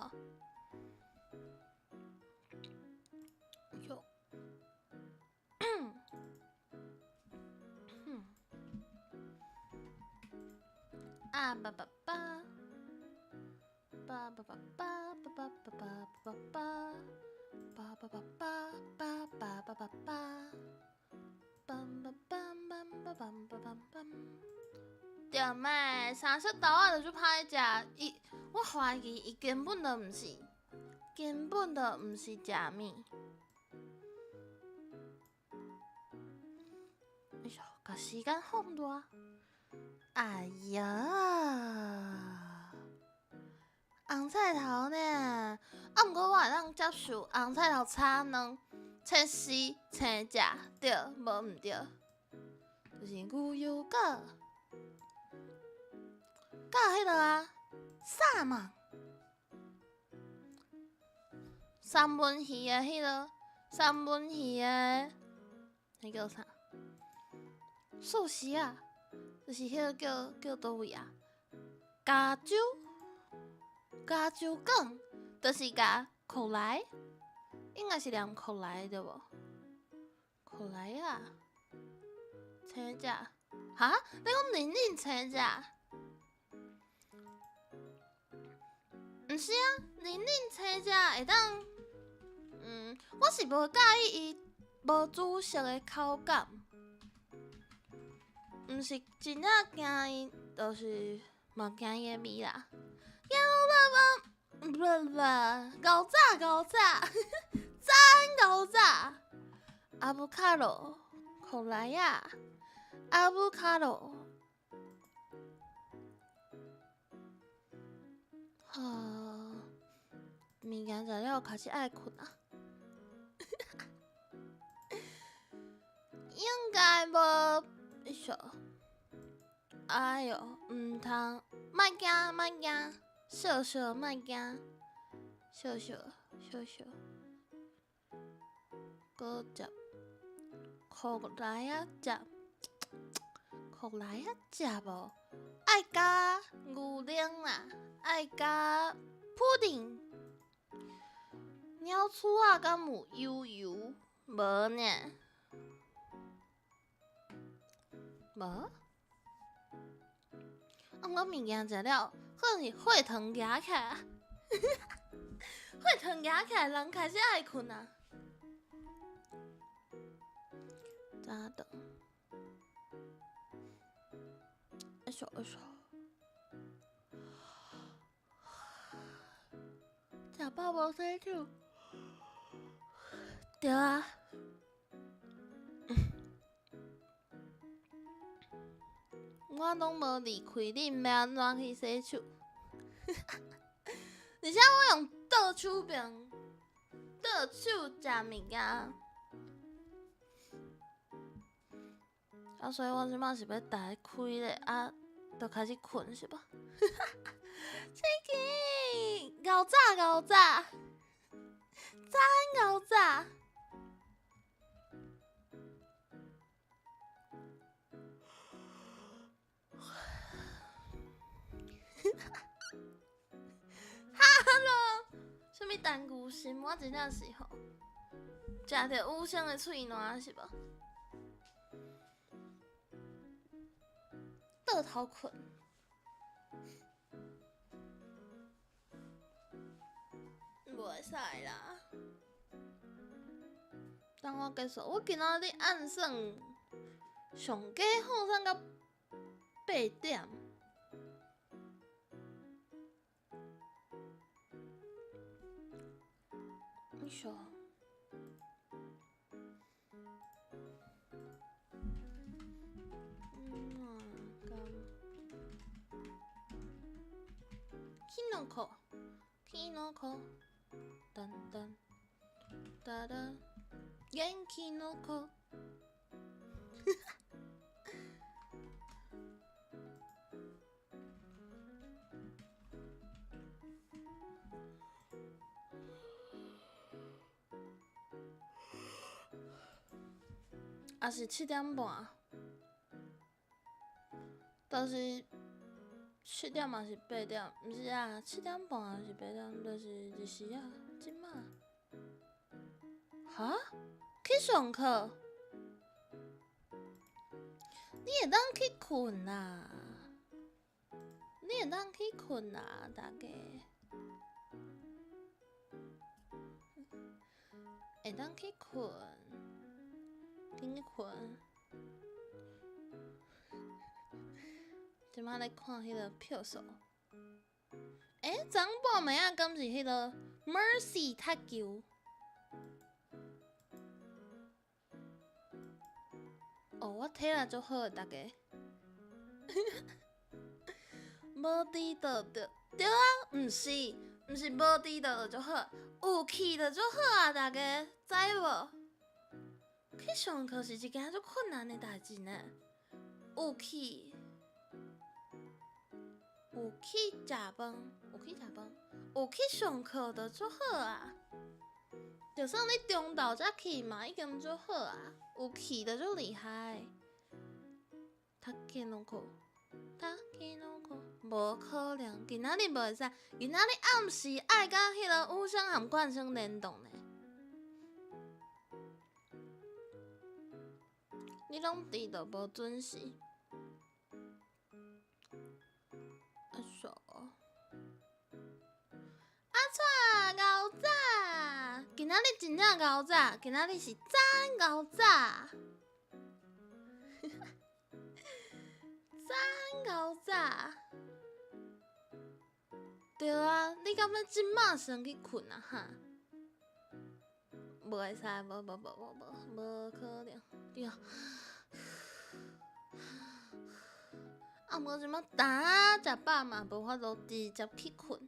喲，啊叭叭叭，叭叭叭叭叭叭叭叭叭。叭叭叭叭叭叭叭叭叭，梆梆梆梆梆梆梆梆。對咩？三色豆仔就足歹食，伊我懷疑伊根本就毋是，根本就毋是食物。哎喲，共時間放大。哎呀！紅菜頭呢？啊，毋過我會當接受紅菜頭炒卵、切絲、青食，對，無毋對。就是牛油果，佮彼个啊，啥嘛？三文魚的彼个，三文魚的，彼叫啥？壽司啊，就是彼个叫叫佗位啊？加州，加州卷，就是共苦來，應該是念苦來對無？苦來啊，青食，哈？你講認真青食？毋是啊，認真青食會當，嗯，我是無佮意伊無煮熟的口感，毋是真正驚伊，就是嘛驚伊的味啦。不不，牛雜牛雜，真牛雜，阿布卡羅，苦來啊，阿布卡羅。哈，物件食了開始愛睏啊，應該無，哎喲，哎喲，毋通，莫驚莫驚，小小莫驚，小小小小，閣食，苦來啊食，苦來啊食無。愛加牛奶啦，愛加布丁。鳥鼠仔敢有油油？無呢。無。啊，我物件食了，可能是血糖壓起來，血糖壓起來，人開始愛睏啊。早頓。哎喲哎喲，食飽無洗手，對啊。我攏無離開恁，欲按怎去洗手？而且我用倒手爿，倒手食物件。啊，所以我這擺是欲逐个開咧，啊，就開始睏是無？刺激，𠢕早𠢕早，早安𠢕早。陈牛心，我真正是吼，食著雨生的喙瀾是无？倒头睏。袂使啦。等我结束，我今仔日按算上加放送到8点。你说。キノコ，キノコ，噔噔，哒哒，元気の子。也是7点半，就是7点抑是8点？毋是啊，7点半抑是8点？就是日时啊，这马。哈？去上课？你会当去睏啦，你会当去睏啦，大家。会当去睏，紧去睏。这马咧看彼个票数。欸，昨昏半暝仔敢是彼个 Mercy 踢球？哦，我体力足好的，大家。无迟到就对啊，毋是，毋是无迟到就好，有去就足好啊，大家知无？去上课是一件足困难的代志呢。有去，有去食饭，有去食饭，有去上课就足好啊。就算你中昼才去嘛，已经足好啊。有去就足厉害。タケノコ，タケノコ，無可能，今仔日無會使，今仔日暗時愛佮彼个雨生和冠生聯動呢。你攏遲到無準時。阿傻。阿蔡𠢕早，今仔日真正𠢕早，今仔日是真𠢕早。真𠢕早。對啊，你敢欲這馬先去睏啊？哈？無會使，無無無無無，無可能。對啊。啊，無這馬焦食飽嘛，無法度直接去睏。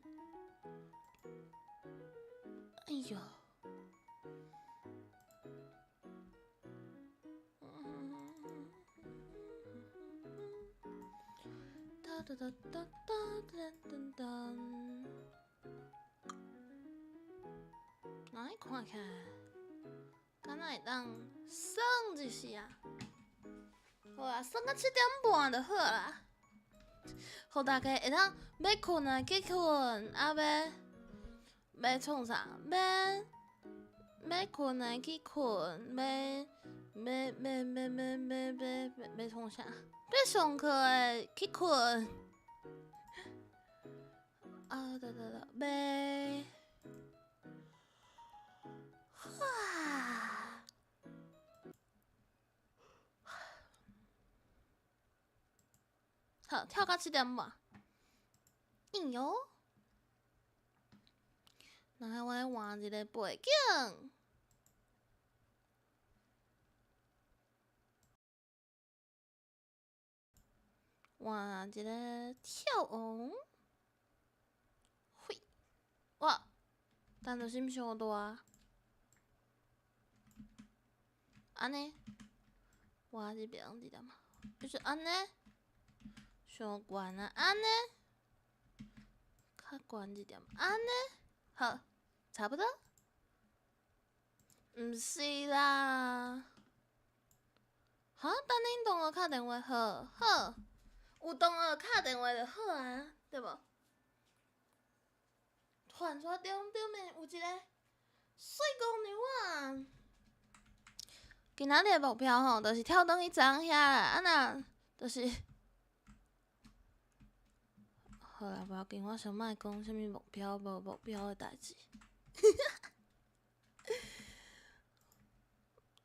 哎喲！哒哒哒哒哒噔噔噔。来看看，敢若會當耍一時啊？好啊，耍到7點半就好啦。予大家會當欲睏的去睏，啊欲欲創啥？欲欲睏的去睏，欲欲欲欲欲欲欲欲創啥？欲上課的去睏。啊對對對，欲。哇！好，跳到7點半。哎喲！來，我來換一個背景。換一個跳王。嘿，哇！但著是毋傷大。按呢，我這邊一點，就是按呢，傷懸啊，按呢，較懸一點，按呢，好，差不多。毋是啦，哈，等恁同學敲電話，好，好，有同學敲電話就好啊，對無？传说中顶面有一个水姑娘啊！今仔日的目标吼，就是跳转去昨昏遐啦。啊若就是，好啦，无要紧，我先莫讲啥物目标无目标的代志。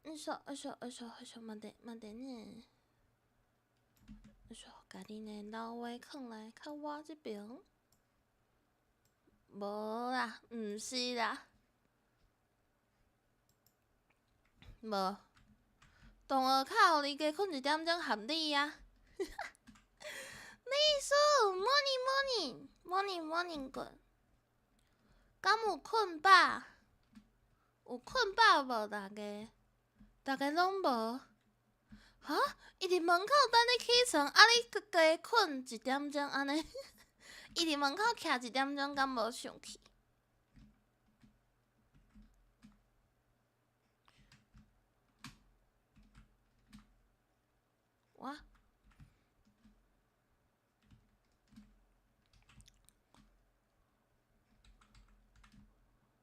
你说，你说，你说，你说，慢点，慢点呢。你说，共恁的老话囥来较我这边。无啦，毋是啦，无。同学较予你加睏一点钟合理啊。丽苏，morning morning morning morning good。敢有睏饱？有睏饱无？大家？大家拢无？哈？伊伫门口等你起床，啊你阁加睏一点钟按呢？伊伫门口徛一点钟，敢无生气？我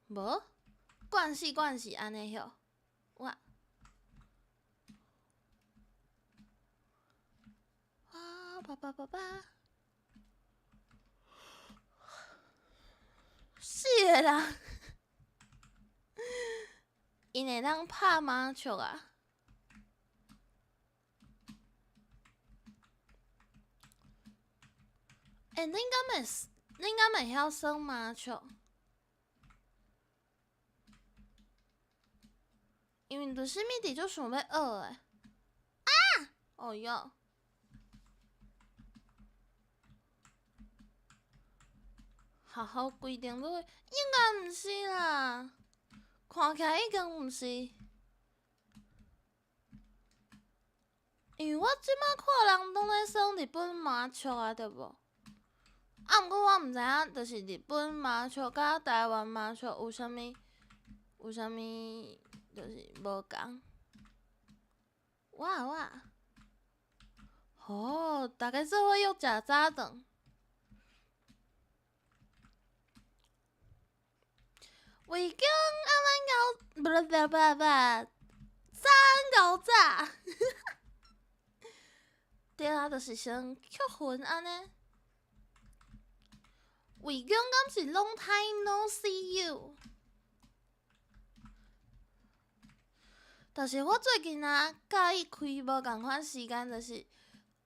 无，惯势惯势按呢哟，我啊叭叭叭叭，死个人，𪜶会当拍麻将啊？欸，恁敢会晓耍麻将？因为就是物直足想欲学的。啊！哦哟！学校规定都应该毋是啦，看起来已经毋是。因为我这摆看人拢咧耍日本麻将啊，对无？啊，毋过我毋知影，就是日本麻将佮台湾麻将有啥物，就是无仝。哇哇！哦，大家做伙约食早顿。卫宫啊，咱𠢕，不不不不，早𠢕早。对啊，就是先扣分按呢。卫宫敢是 long time no see you？但是我最近啊，佮意开无仝款时间，就是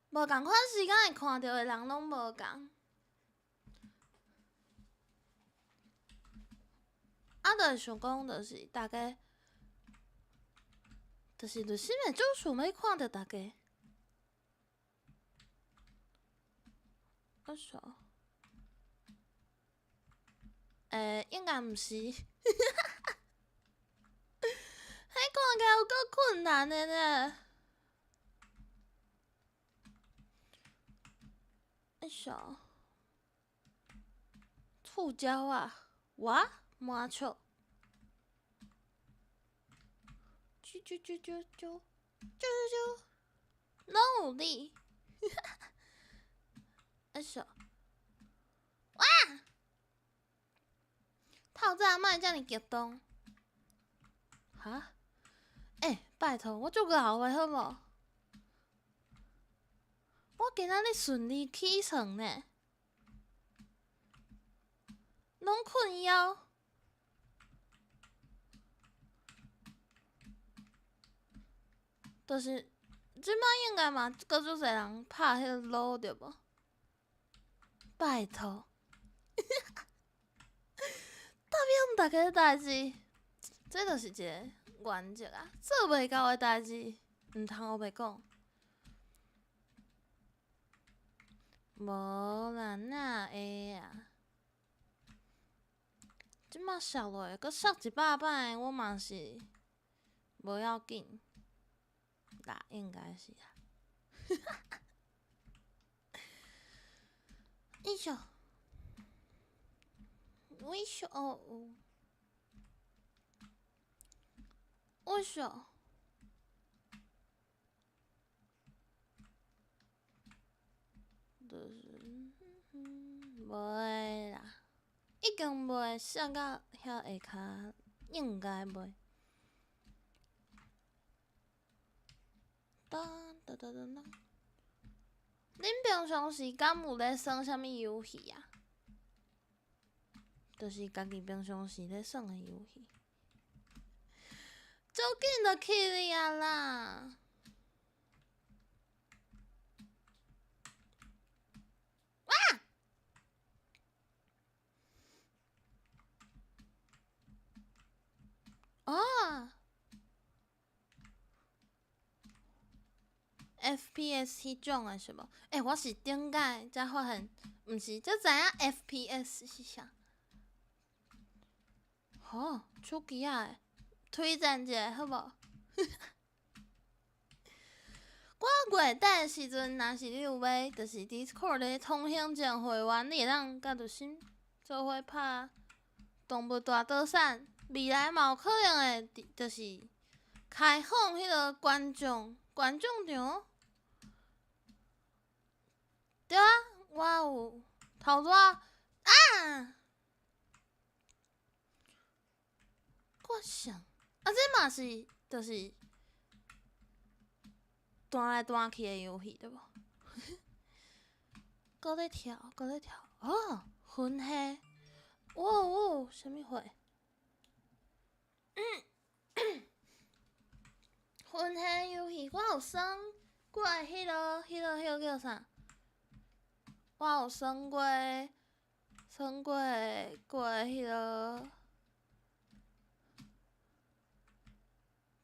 无仝款时间会看著的人拢无仝。啊，就会想讲，就是大家，就是会足想欲看著大家。啊啥？欸，应该毋是。彼看起来有够困难的呢。哎啥？触礁啊！哇，麻雀。啾啾啾啾啾啾啾啾，拢有你。哎啥？哇！透早莫遮尔激动。哈？欸，拜托，我足𠢕的好无？我今仔日顺利起床呢，拢困枵。就是这摆应该嘛，阁足济人拍彼个撸对无？拜托，代表大家的代志，这就是一个原则啊，做袂到的代志，毋通乌白讲。无啦，哪会啊？这摆摔落，阁摔100摆，我嘛是无要紧啦，应该是啦。哎呦，微笑哦，微笑。就是，无啦，已經袂摔到遐下跤，應該袂。當當當當當。恁平常時敢有咧耍啥物遊戲啊？就是家己平常時咧耍的遊戲。足緊就去你啊啦！哇！哦！FPS 彼種的是無？欸，我是頂擺才發現，毋是，才知影 FPS 是啥。吼，手機仔的，推薦一下好無？我月底的時陣，若是你有欲，就是 Discord 的通行證會員，你會當佮著心做伙拍動物大逃殺。未來嘛有可能會，就是開放彼个觀眾觀眾場。對啊，我有頭拄仔啊！我想啊，這嘛是就是彈來彈去的遊戲對無？閣咧跳，閣咧跳，哦，魂系，哦哦，啥物貨？魂系遊戲我有耍過彼个、彼个、彼个叫啥？我有耍過，耍過過彼个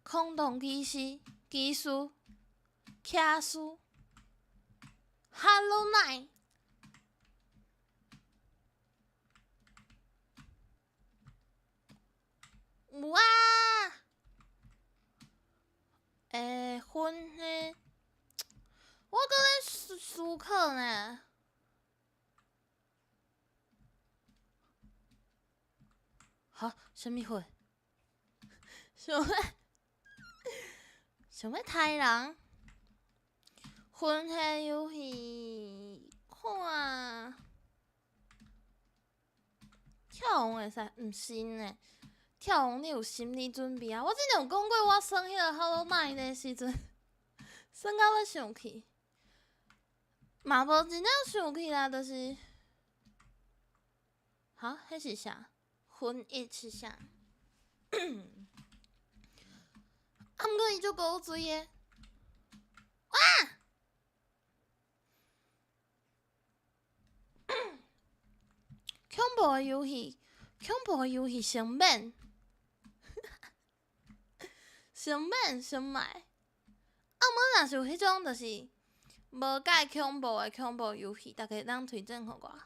空洞騎士、騎士、騎士，Hollow Knight。有啊！欸，魂系，我閣咧思思考呢。哈？啥物貨？想欲想欲刣人？魂系遊戲看，跳王會使？毋是呢？跳王你有心理準備啊！我之前有講過，我耍彼個 Hollow Knight 的時陣，耍到欲生氣，嘛無真正生氣啦，就是，哈？彼是啥？魂一是啥？啊，毋過伊足古錐的，哇！恐怖的遊戲，恐怖的遊戲先免，先免先莫。啊，毋過若是有彼種就是無介恐怖的恐怖遊戲，逐家會當推薦予我。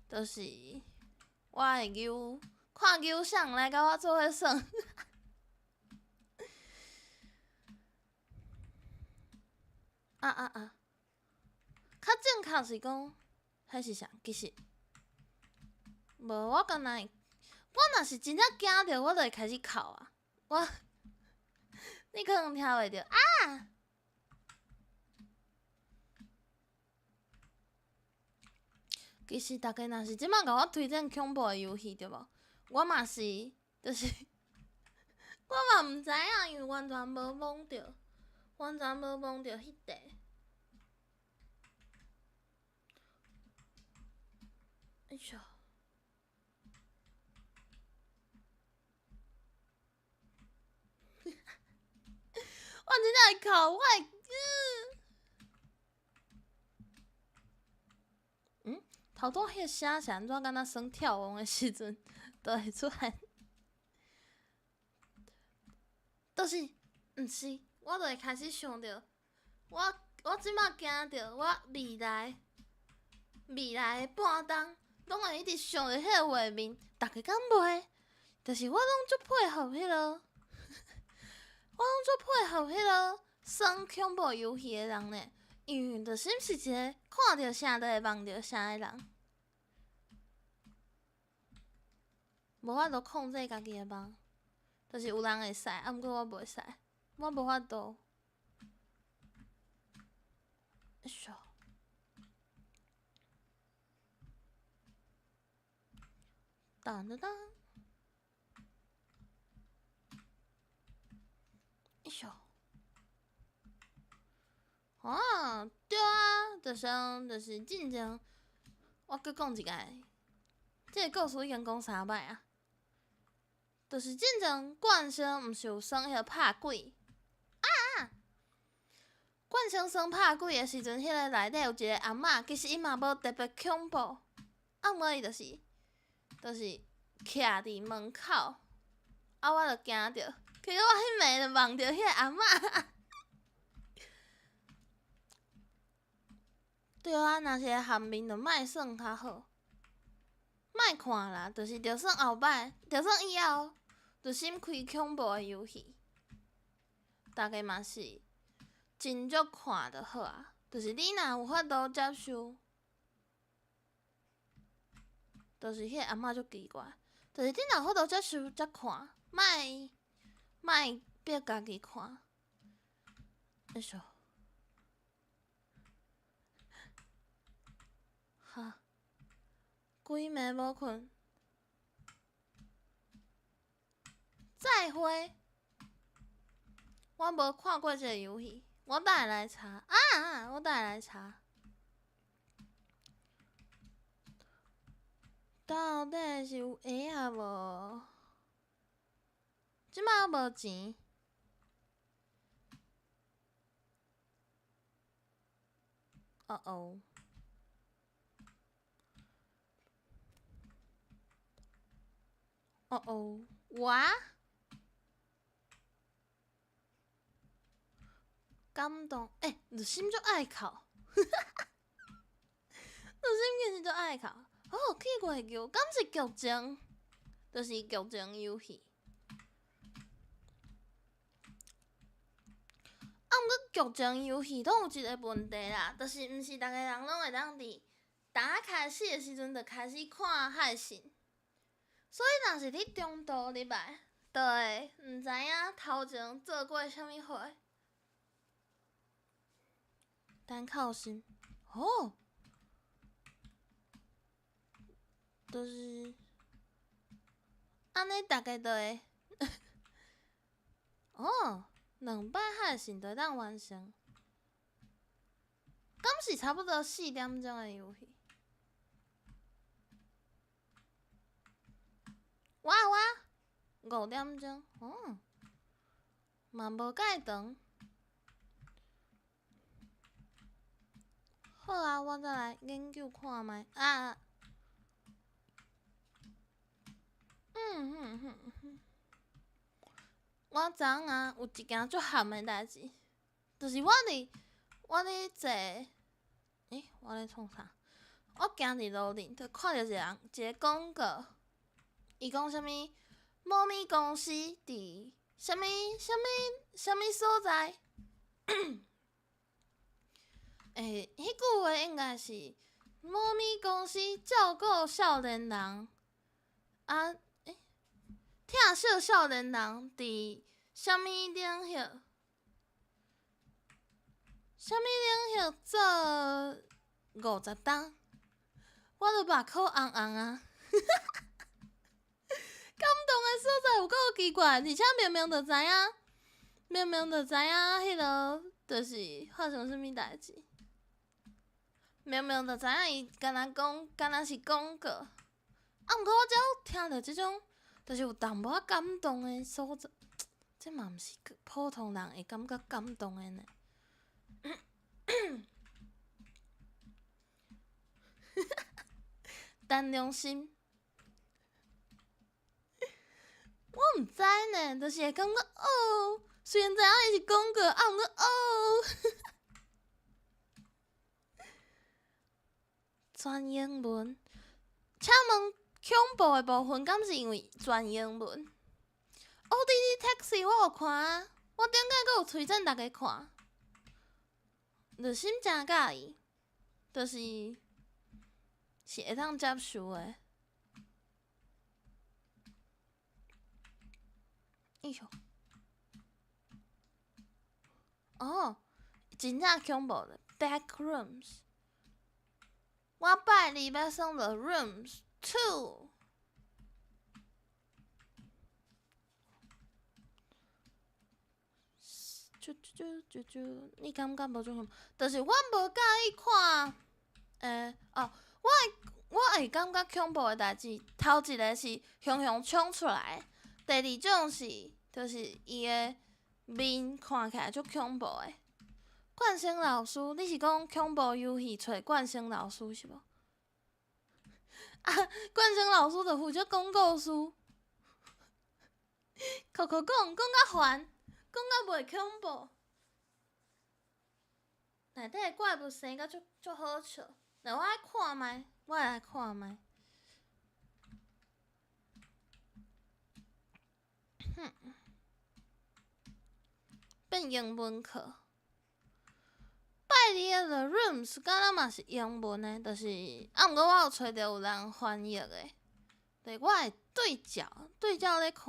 就是我會揪看揪誰來佮我做伙耍。啊啊啊！較正確是講，彼是啥？其實無，我敢若會，我若是真正驚著，我就會開始哭啊！我，你可能聽袂著啊！其實逐家若是這擺共我推薦恐怖的遊戲對無？我嘛是，就是我嘛毋知影，因為完全無摸著，完全無摸著彼塊。哎喲！我真正會哭，我會，嗯？頭拄彼個聲是按怎？敢若耍跳王的時陣，就會出現。就是，毋是，我就會開始想著，我我這擺驚著，我未來未來的半冬，攏會一直想著彼个畫面。逐家敢袂？就是我攏足配合彼个，我攏足配合彼个耍恐怖遊戲的人呢，因為就是毋是一個看著啥就會夢著啥的人，無法度控制家己的夢，就是有人會使，啊，毋過我袂使，我無法度。哎喲！當當當，哎喲，啊，對啊，就是進前，我閣講一擺，這个故事已經講三擺啊。就是進前冠生毋是有耍彼个拍鬼啊？冠生耍拍鬼的時陣，彼个內底有一个阿嬤，其實伊嘛無特別恐怖，啊，毋過伊就是徛佇門口，啊，我就驚著，結果我彼暝就夢著彼個阿嬤。對啊，若是會含面就莫耍較好，莫看啦，就是就算後擺，就算以後，就新開恐怖的遊戲，大家嘛是斟酌看就好啊。就是你若有法度接受，就是彼个阿嬤足奇怪，就是你若有法度接受才看，莫莫逼家己看。哎喲，哈，規暝無睏。再會，我無看過這个遊戲，我等下來查啊！我等下來查，到底是有鞋仔無？這擺無錢。哦哦。哦哦，哇！感動，欸，熱心足愛哭，熱心其實足愛哭。哦，去月球，敢是劇情？就是劇情遊戲。啊，毋過劇情遊戲攏有一個問題啦，就是毋是逐个人攏會當佇剛開始的時陣就開始看海信。所以，若是你中途入來，就會毋知影頭前做過啥物貨。單靠心，哦，就是按呢，逐家就會，哦，兩擺海信就會當完成，敢是差不多4點鐘的遊戲？哇哇，5點鐘，哦，嘛無介長。好啊，我再來研究看覓啊。嗯哼哼哼，我昨昏啊有一件足譀的代誌，就是我佇坐，欸，我咧創啥？我行佇路頂，就看著一個人，一個廣告，伊講啥物某物公司佇啥物啥物啥物所在？欸，彼句話應該是某物公司照顧少年人，啊，欸，疼惜少年人佇啥物領域？啥物領域做50冬？我都目眶紅紅啊！感動的所在有夠奇怪，而且明明就知影，明明就知影，彼个就是發生啥物代誌。明明就知影伊敢若講，敢若是廣告。啊，毋過我只要聽著這種，就是有淡薄仔感動的所在，這嘛毋是普通人會感覺感動的呢。陳良心，我毋知呢，就是會感覺哦，雖然知影伊是廣告，啊，毋過哦，全英文。請問恐怖的部分，敢是因為全英文？ODD Taxi 我有看啊，我頂擺閣有推薦逐家看。熱心誠佮意，就是是會當接受的。哎喲，哦，真正恐怖的 Back Rooms。我拜二欲耍 The Rooms 2。啾啾啾啾，你感覺無種恐怖？就是我無佮意看，哦，我會感覺恐怖的代誌，頭一个是雄雄衝出來，第二種是就是伊的面看起來足恐怖的。冠生老師，你是講恐怖遊戲揣冠生老師是無？啊，冠生老師就負責講故事，扣扣講講甲煩，講甲袂恐怖。內底的怪物生甲足足好笑，來我愛看覓，我來看覓。哼，變英文課。拜二的 The Rooms 敢若嘛是英文的，就是啊，毋過我有揣著有人翻譯的，對，我會對照對照咧看。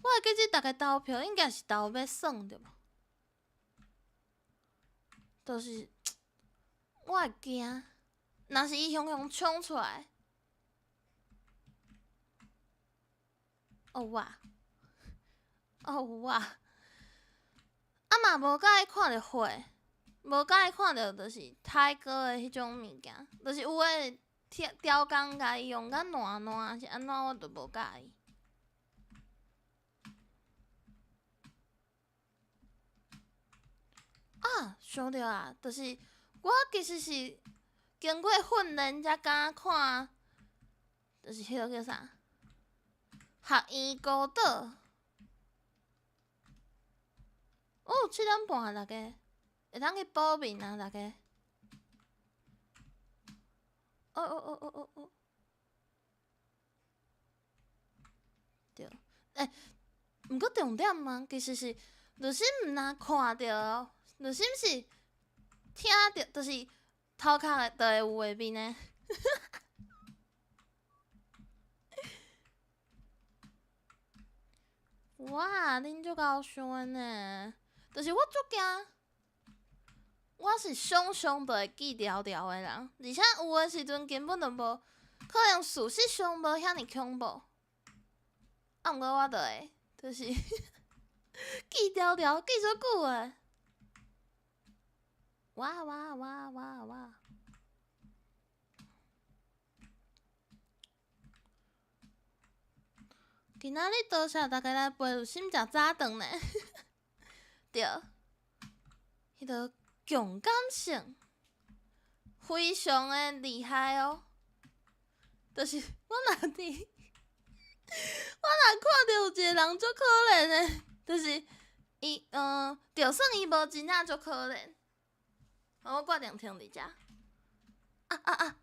我會記這逐家投票應該是投欲耍對無？就是我會驚，若是伊雄雄衝出來，哦哇，哦哇，啊嘛無佮意看著血。無佮意看著就是太哥的彼種物件，就是有的雕工共伊用甲爛爛，是按怎我就無佮意。啊，想著啊，就是我其實是經過訓練才敢看，就是彼个叫啥？學院孤島。哦，7點半啊，大家。會當去報名啊，大家。哦哦哦哦哦哦。對，毋過重點啊，其實是，就是毋若看著，就是毋是聽著，就是頭殼就會有畫面的。哇，恁足𠢕想的呢，就是我足驚。我是想象就會記牢牢的人，而且有的時陣根本就無可能，事實上無遐爾恐怖。啊，毋過我就會，就是記牢牢，記足久的。哇哇哇哇哇！今仔日多謝大家來陪有心食早頓呢。對，彼个共感性非常的厲害哦。就是我若佇，我若看著有一個人足可憐的，就是伊，就算伊無真正足可憐，我決定停佇遮。啊啊啊！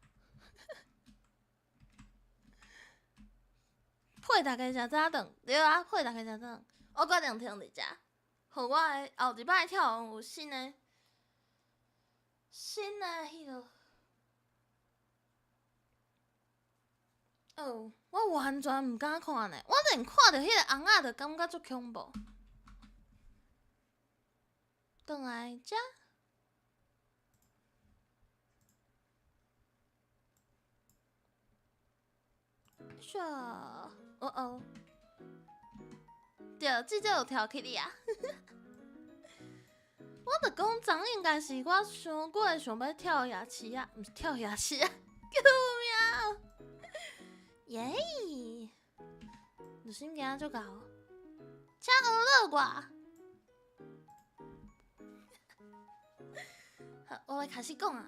陪大家食早頓，對啊，陪大家食早頓。我決定停佇遮，予我的後一擺跳有新的、新的彼个。哦，我完全毋敢看呢，我連看著彼个尪仔就感覺足恐怖。轉來遮。咻，哦哦，對，至少有跳起來啊！我就講，昨應該是我傷久會想欲跳夜市啊，毋是跳夜市啊，救命！耶！有心今足𠢕，請娛樂我。好，我來開始講啊。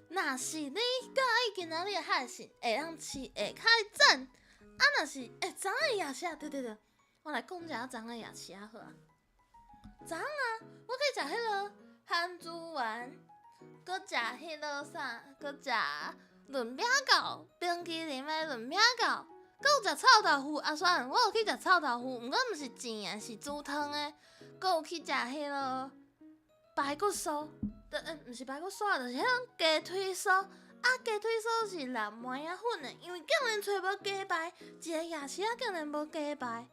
若是你佮意今仔日的海信，會當飼下跤讚。啊，若是昨昏的夜市啊，對對對，我來講一下昨昏的夜市啊，好啊。昨昏啊，我去食彼个番薯丸，閣食彼个啥，閣食潤餅狗，冰淇淋的潤餅狗，閣有食臭豆腐。啊，雖然我有去食臭豆腐，毋過毋是煎的，是煮湯的。閣有去食彼个排骨酥。毋是排骨酥啊，就是彼種雞腿酥。啊，雞腿酥是藍莓仔粉的，因為竟然揣無雞排，一个夜市仔竟然無雞排，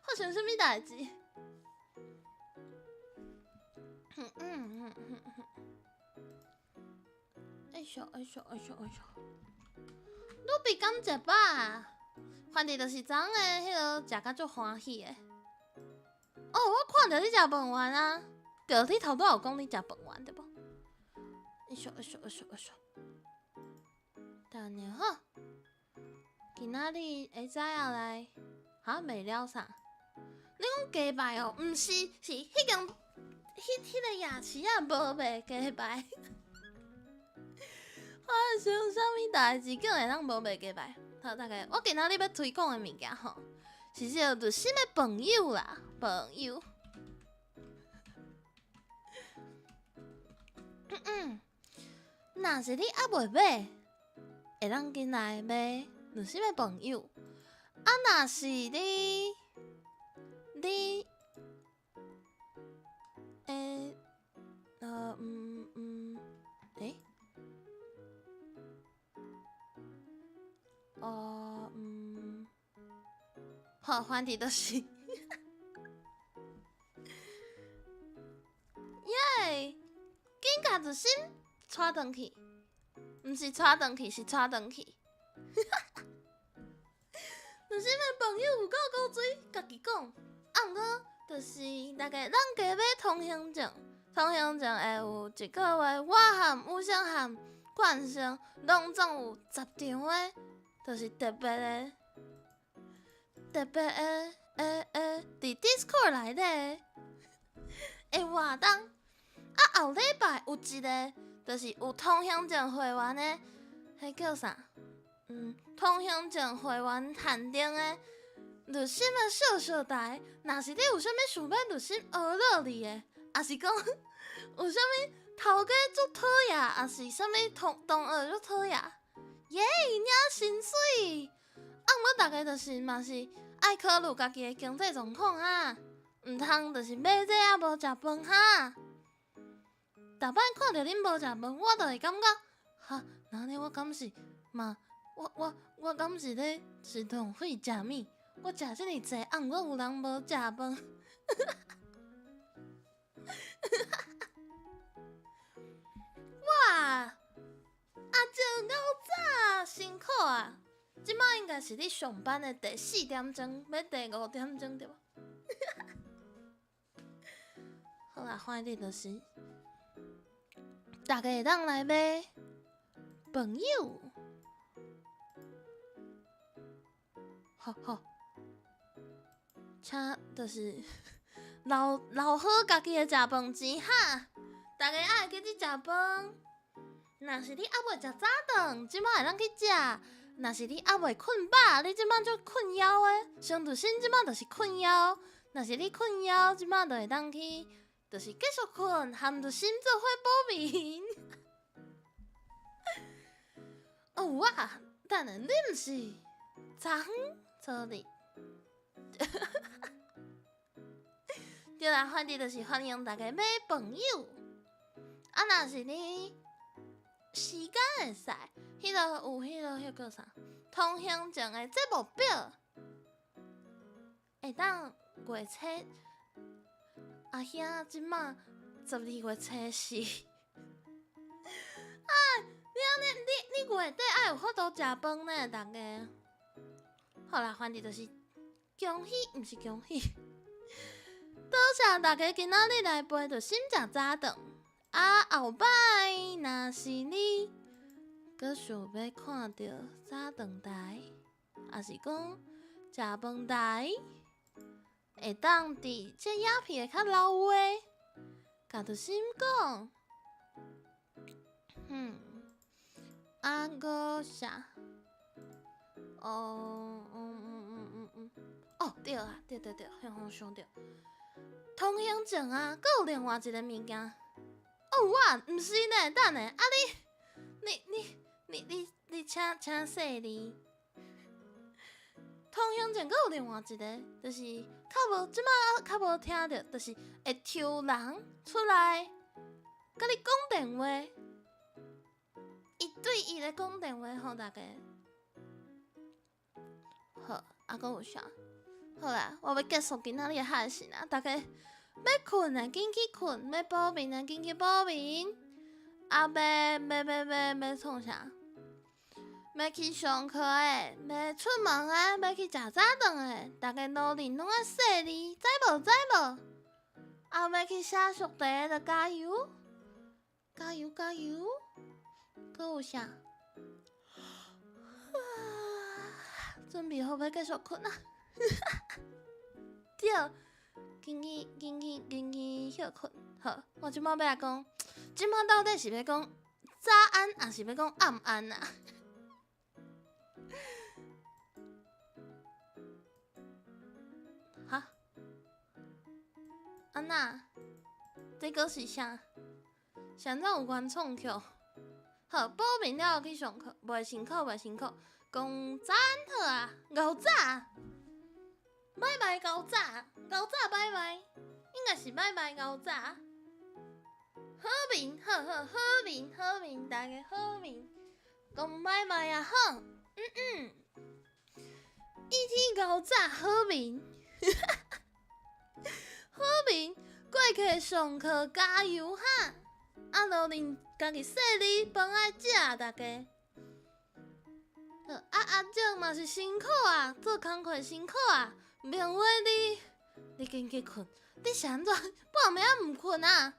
發生啥物代誌？嗯嗯嗯嗯嗯。哎呦哎呦哎呦哎呦！魯比敢食飽啊？反正就是昨昏的彼个食甲足歡喜的。哦，我看著你食飯圓啊，對，你頭拄仔有講你食飯圓對無？哎咻哎咻哎咻哎咻，等下吼，今仔日會知影來，哈袂了啥？你講雞排哦？毋是，是彼間彼個夜市仔無賣雞排。發生啥物代誌？竟然會當無賣雞排？好，大家，我今仔日欲推廣的物件吼，是這個綠心的飯友啦，飯友。若是你猶未買，會當緊來買綠心的飯友。啊，若是你，你，欸，嗯嗯，欸？哦，嗯，好，反正就是，耶！緊共一心帶轉去，毋是帶轉去，是帶轉去。綠心的飯友有夠古錐，家己講。啊，毋過就是大家咱加買通行證，通行證會有一個月，我和有聲和冠生攏總有十張的，就是特別的、特別的、的、的，佇 Discord 內底的活動。啊，後禮拜有一個，就是有通行證會員的，彼叫啥？通行證會員限定的綠心的小小台。若是你有啥物想欲綠心學落你的，抑是講有啥物頭家足討厭，抑是啥物同同學足討厭，耶，領薪水！啊，毋過大家就是嘛是愛考慮家己的經濟狀況啊，毋通就是買這啊無食飯哈。逐擺看著恁無食飯，我就會感覺，哈，那按呢我敢是嘛？我我我敢是咧是浪費食物？我食這爾濟，啊，毋過有人無食飯。哇！阿正夠早，辛苦啊！這擺應該是你上班的第四點鐘，欲第五點鐘對無？好啦，反正就是，大家會當來買飯友。好好，請就是留留好家己的食飯錢哈，大家愛記得食飯。若是你猶未食早頓，這擺會當去食；若是你猶未睏飽，你這擺足困枵的，像綠心這擺就是困枵。若是你睏枵，這擺就會當去，就是繼續睏，含綠心做伙補眠。哦哇，等下你毋是昨昏初二？對啦，反正就是歡迎大家買飯友。啊，若是你時間會使，彼个有彼个彼叫啥？通行證的節目表，會當月初。阿兄這馬12月初四。啊，你按呢，你你月底愛有法度食飯呢，大家。好啦，反正就是恭喜，毋是恭喜。多謝大家今仔日來陪綠心食早頓。啊，後擺若是你閣想欲看著早頓台，抑是講食飯台，會當佇這影片的較老話，共綠心講。嗯，啊，閣啥？哦，嗯嗯嗯嗯嗯，哦，對啊，對對對，雄雄想著，通行證啊，閣有另外一個物件。哦，我毋是呢，等下，啊你，你你你你你請請細膩。通行證閣有另外一個，就是較無這擺較無聽著，就是會抽人出來，共你講電話，一對一咧講電話予大家。好，啊，閣有啥？好啦，我欲結束今仔日的配信啊！大家欲睏的緊去睏，欲補眠的緊去補眠。啊，欲欲欲欲欲創啥？欲去上課的，欲出門的，欲去食早頓的，逐家努力攏愛細膩，知無？知無？啊，欲去寫速題的，就加油，加油，加油！閣有啥？啊，準備好欲繼續睏啊！對，緊去緊去緊去歇睏。好，我這擺欲來講，這擺到底是欲講早安，抑是欲講暗安啊？哈？按怎？這閣是啥？是按怎有原創曲？好，報名了後去上課，袂辛苦，袂辛苦。講早安好啊，𠢕早，拜拜𠢕早，𠢕早拜拜，應該是拜拜𠢕早。好眠，好好好眠，好眠，大家好眠。講拜拜啊，好，嗯嗯。E.T. 𠢕早好眠，好眠，過去上課加油哈！啊，努力家己細膩，飯愛食，大家。啊，阿叔嘛是辛苦啊，做工課辛苦啊。明偉你，你緊去睏，你是按怎半暝仔毋睏啊？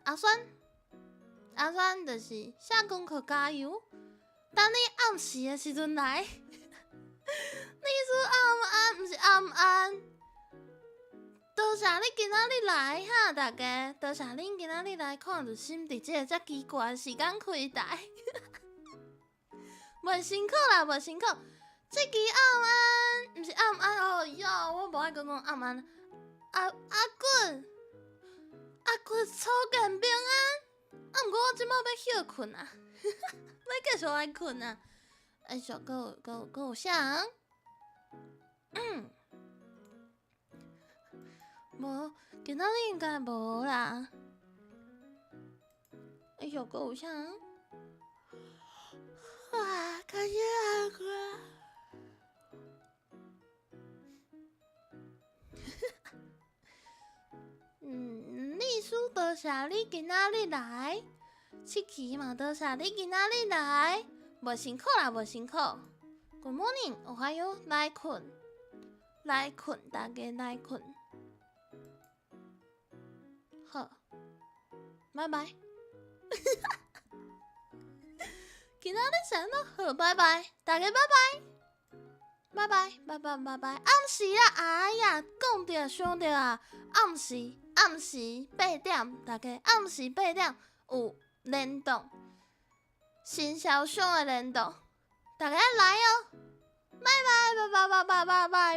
阿酸，阿酸就是寫功課加油，等你暗時的時陣來。你說暗安，毋是暗安。多謝你今仔日來哈，大家，多謝恁今仔日來看著心佇這个遮奇怪的時間開台。袂辛苦啦，袂辛苦。這支暗安，毋是暗安哦喲，我無愛閣講暗安。阿阿骨，阿骨初見平安。啊，毋過我這擺欲歇睏啊，欲繼續來睏啊。哎，閣有閣有閣有啥？嗯。無，今仔日應該無啦。哎喲，閣有啥？啊，開始來睏。嗯，秘書多謝你今仔日來，七奇嘛多謝你今仔日來，袂辛苦啦，袂辛苦。Good morning，おはよう，來睏，來睏，大家來睏。好，拜拜。今仔日是按怎？好，拜拜，大家拜拜，拜拜，拜拜，拜拜。暗時啊，哎呀，講著想著啊，暗時，暗時8點，大家暗時八點有聯動，新銷商的聯動，大家來哦，拜拜，拜拜，拜拜，拜拜。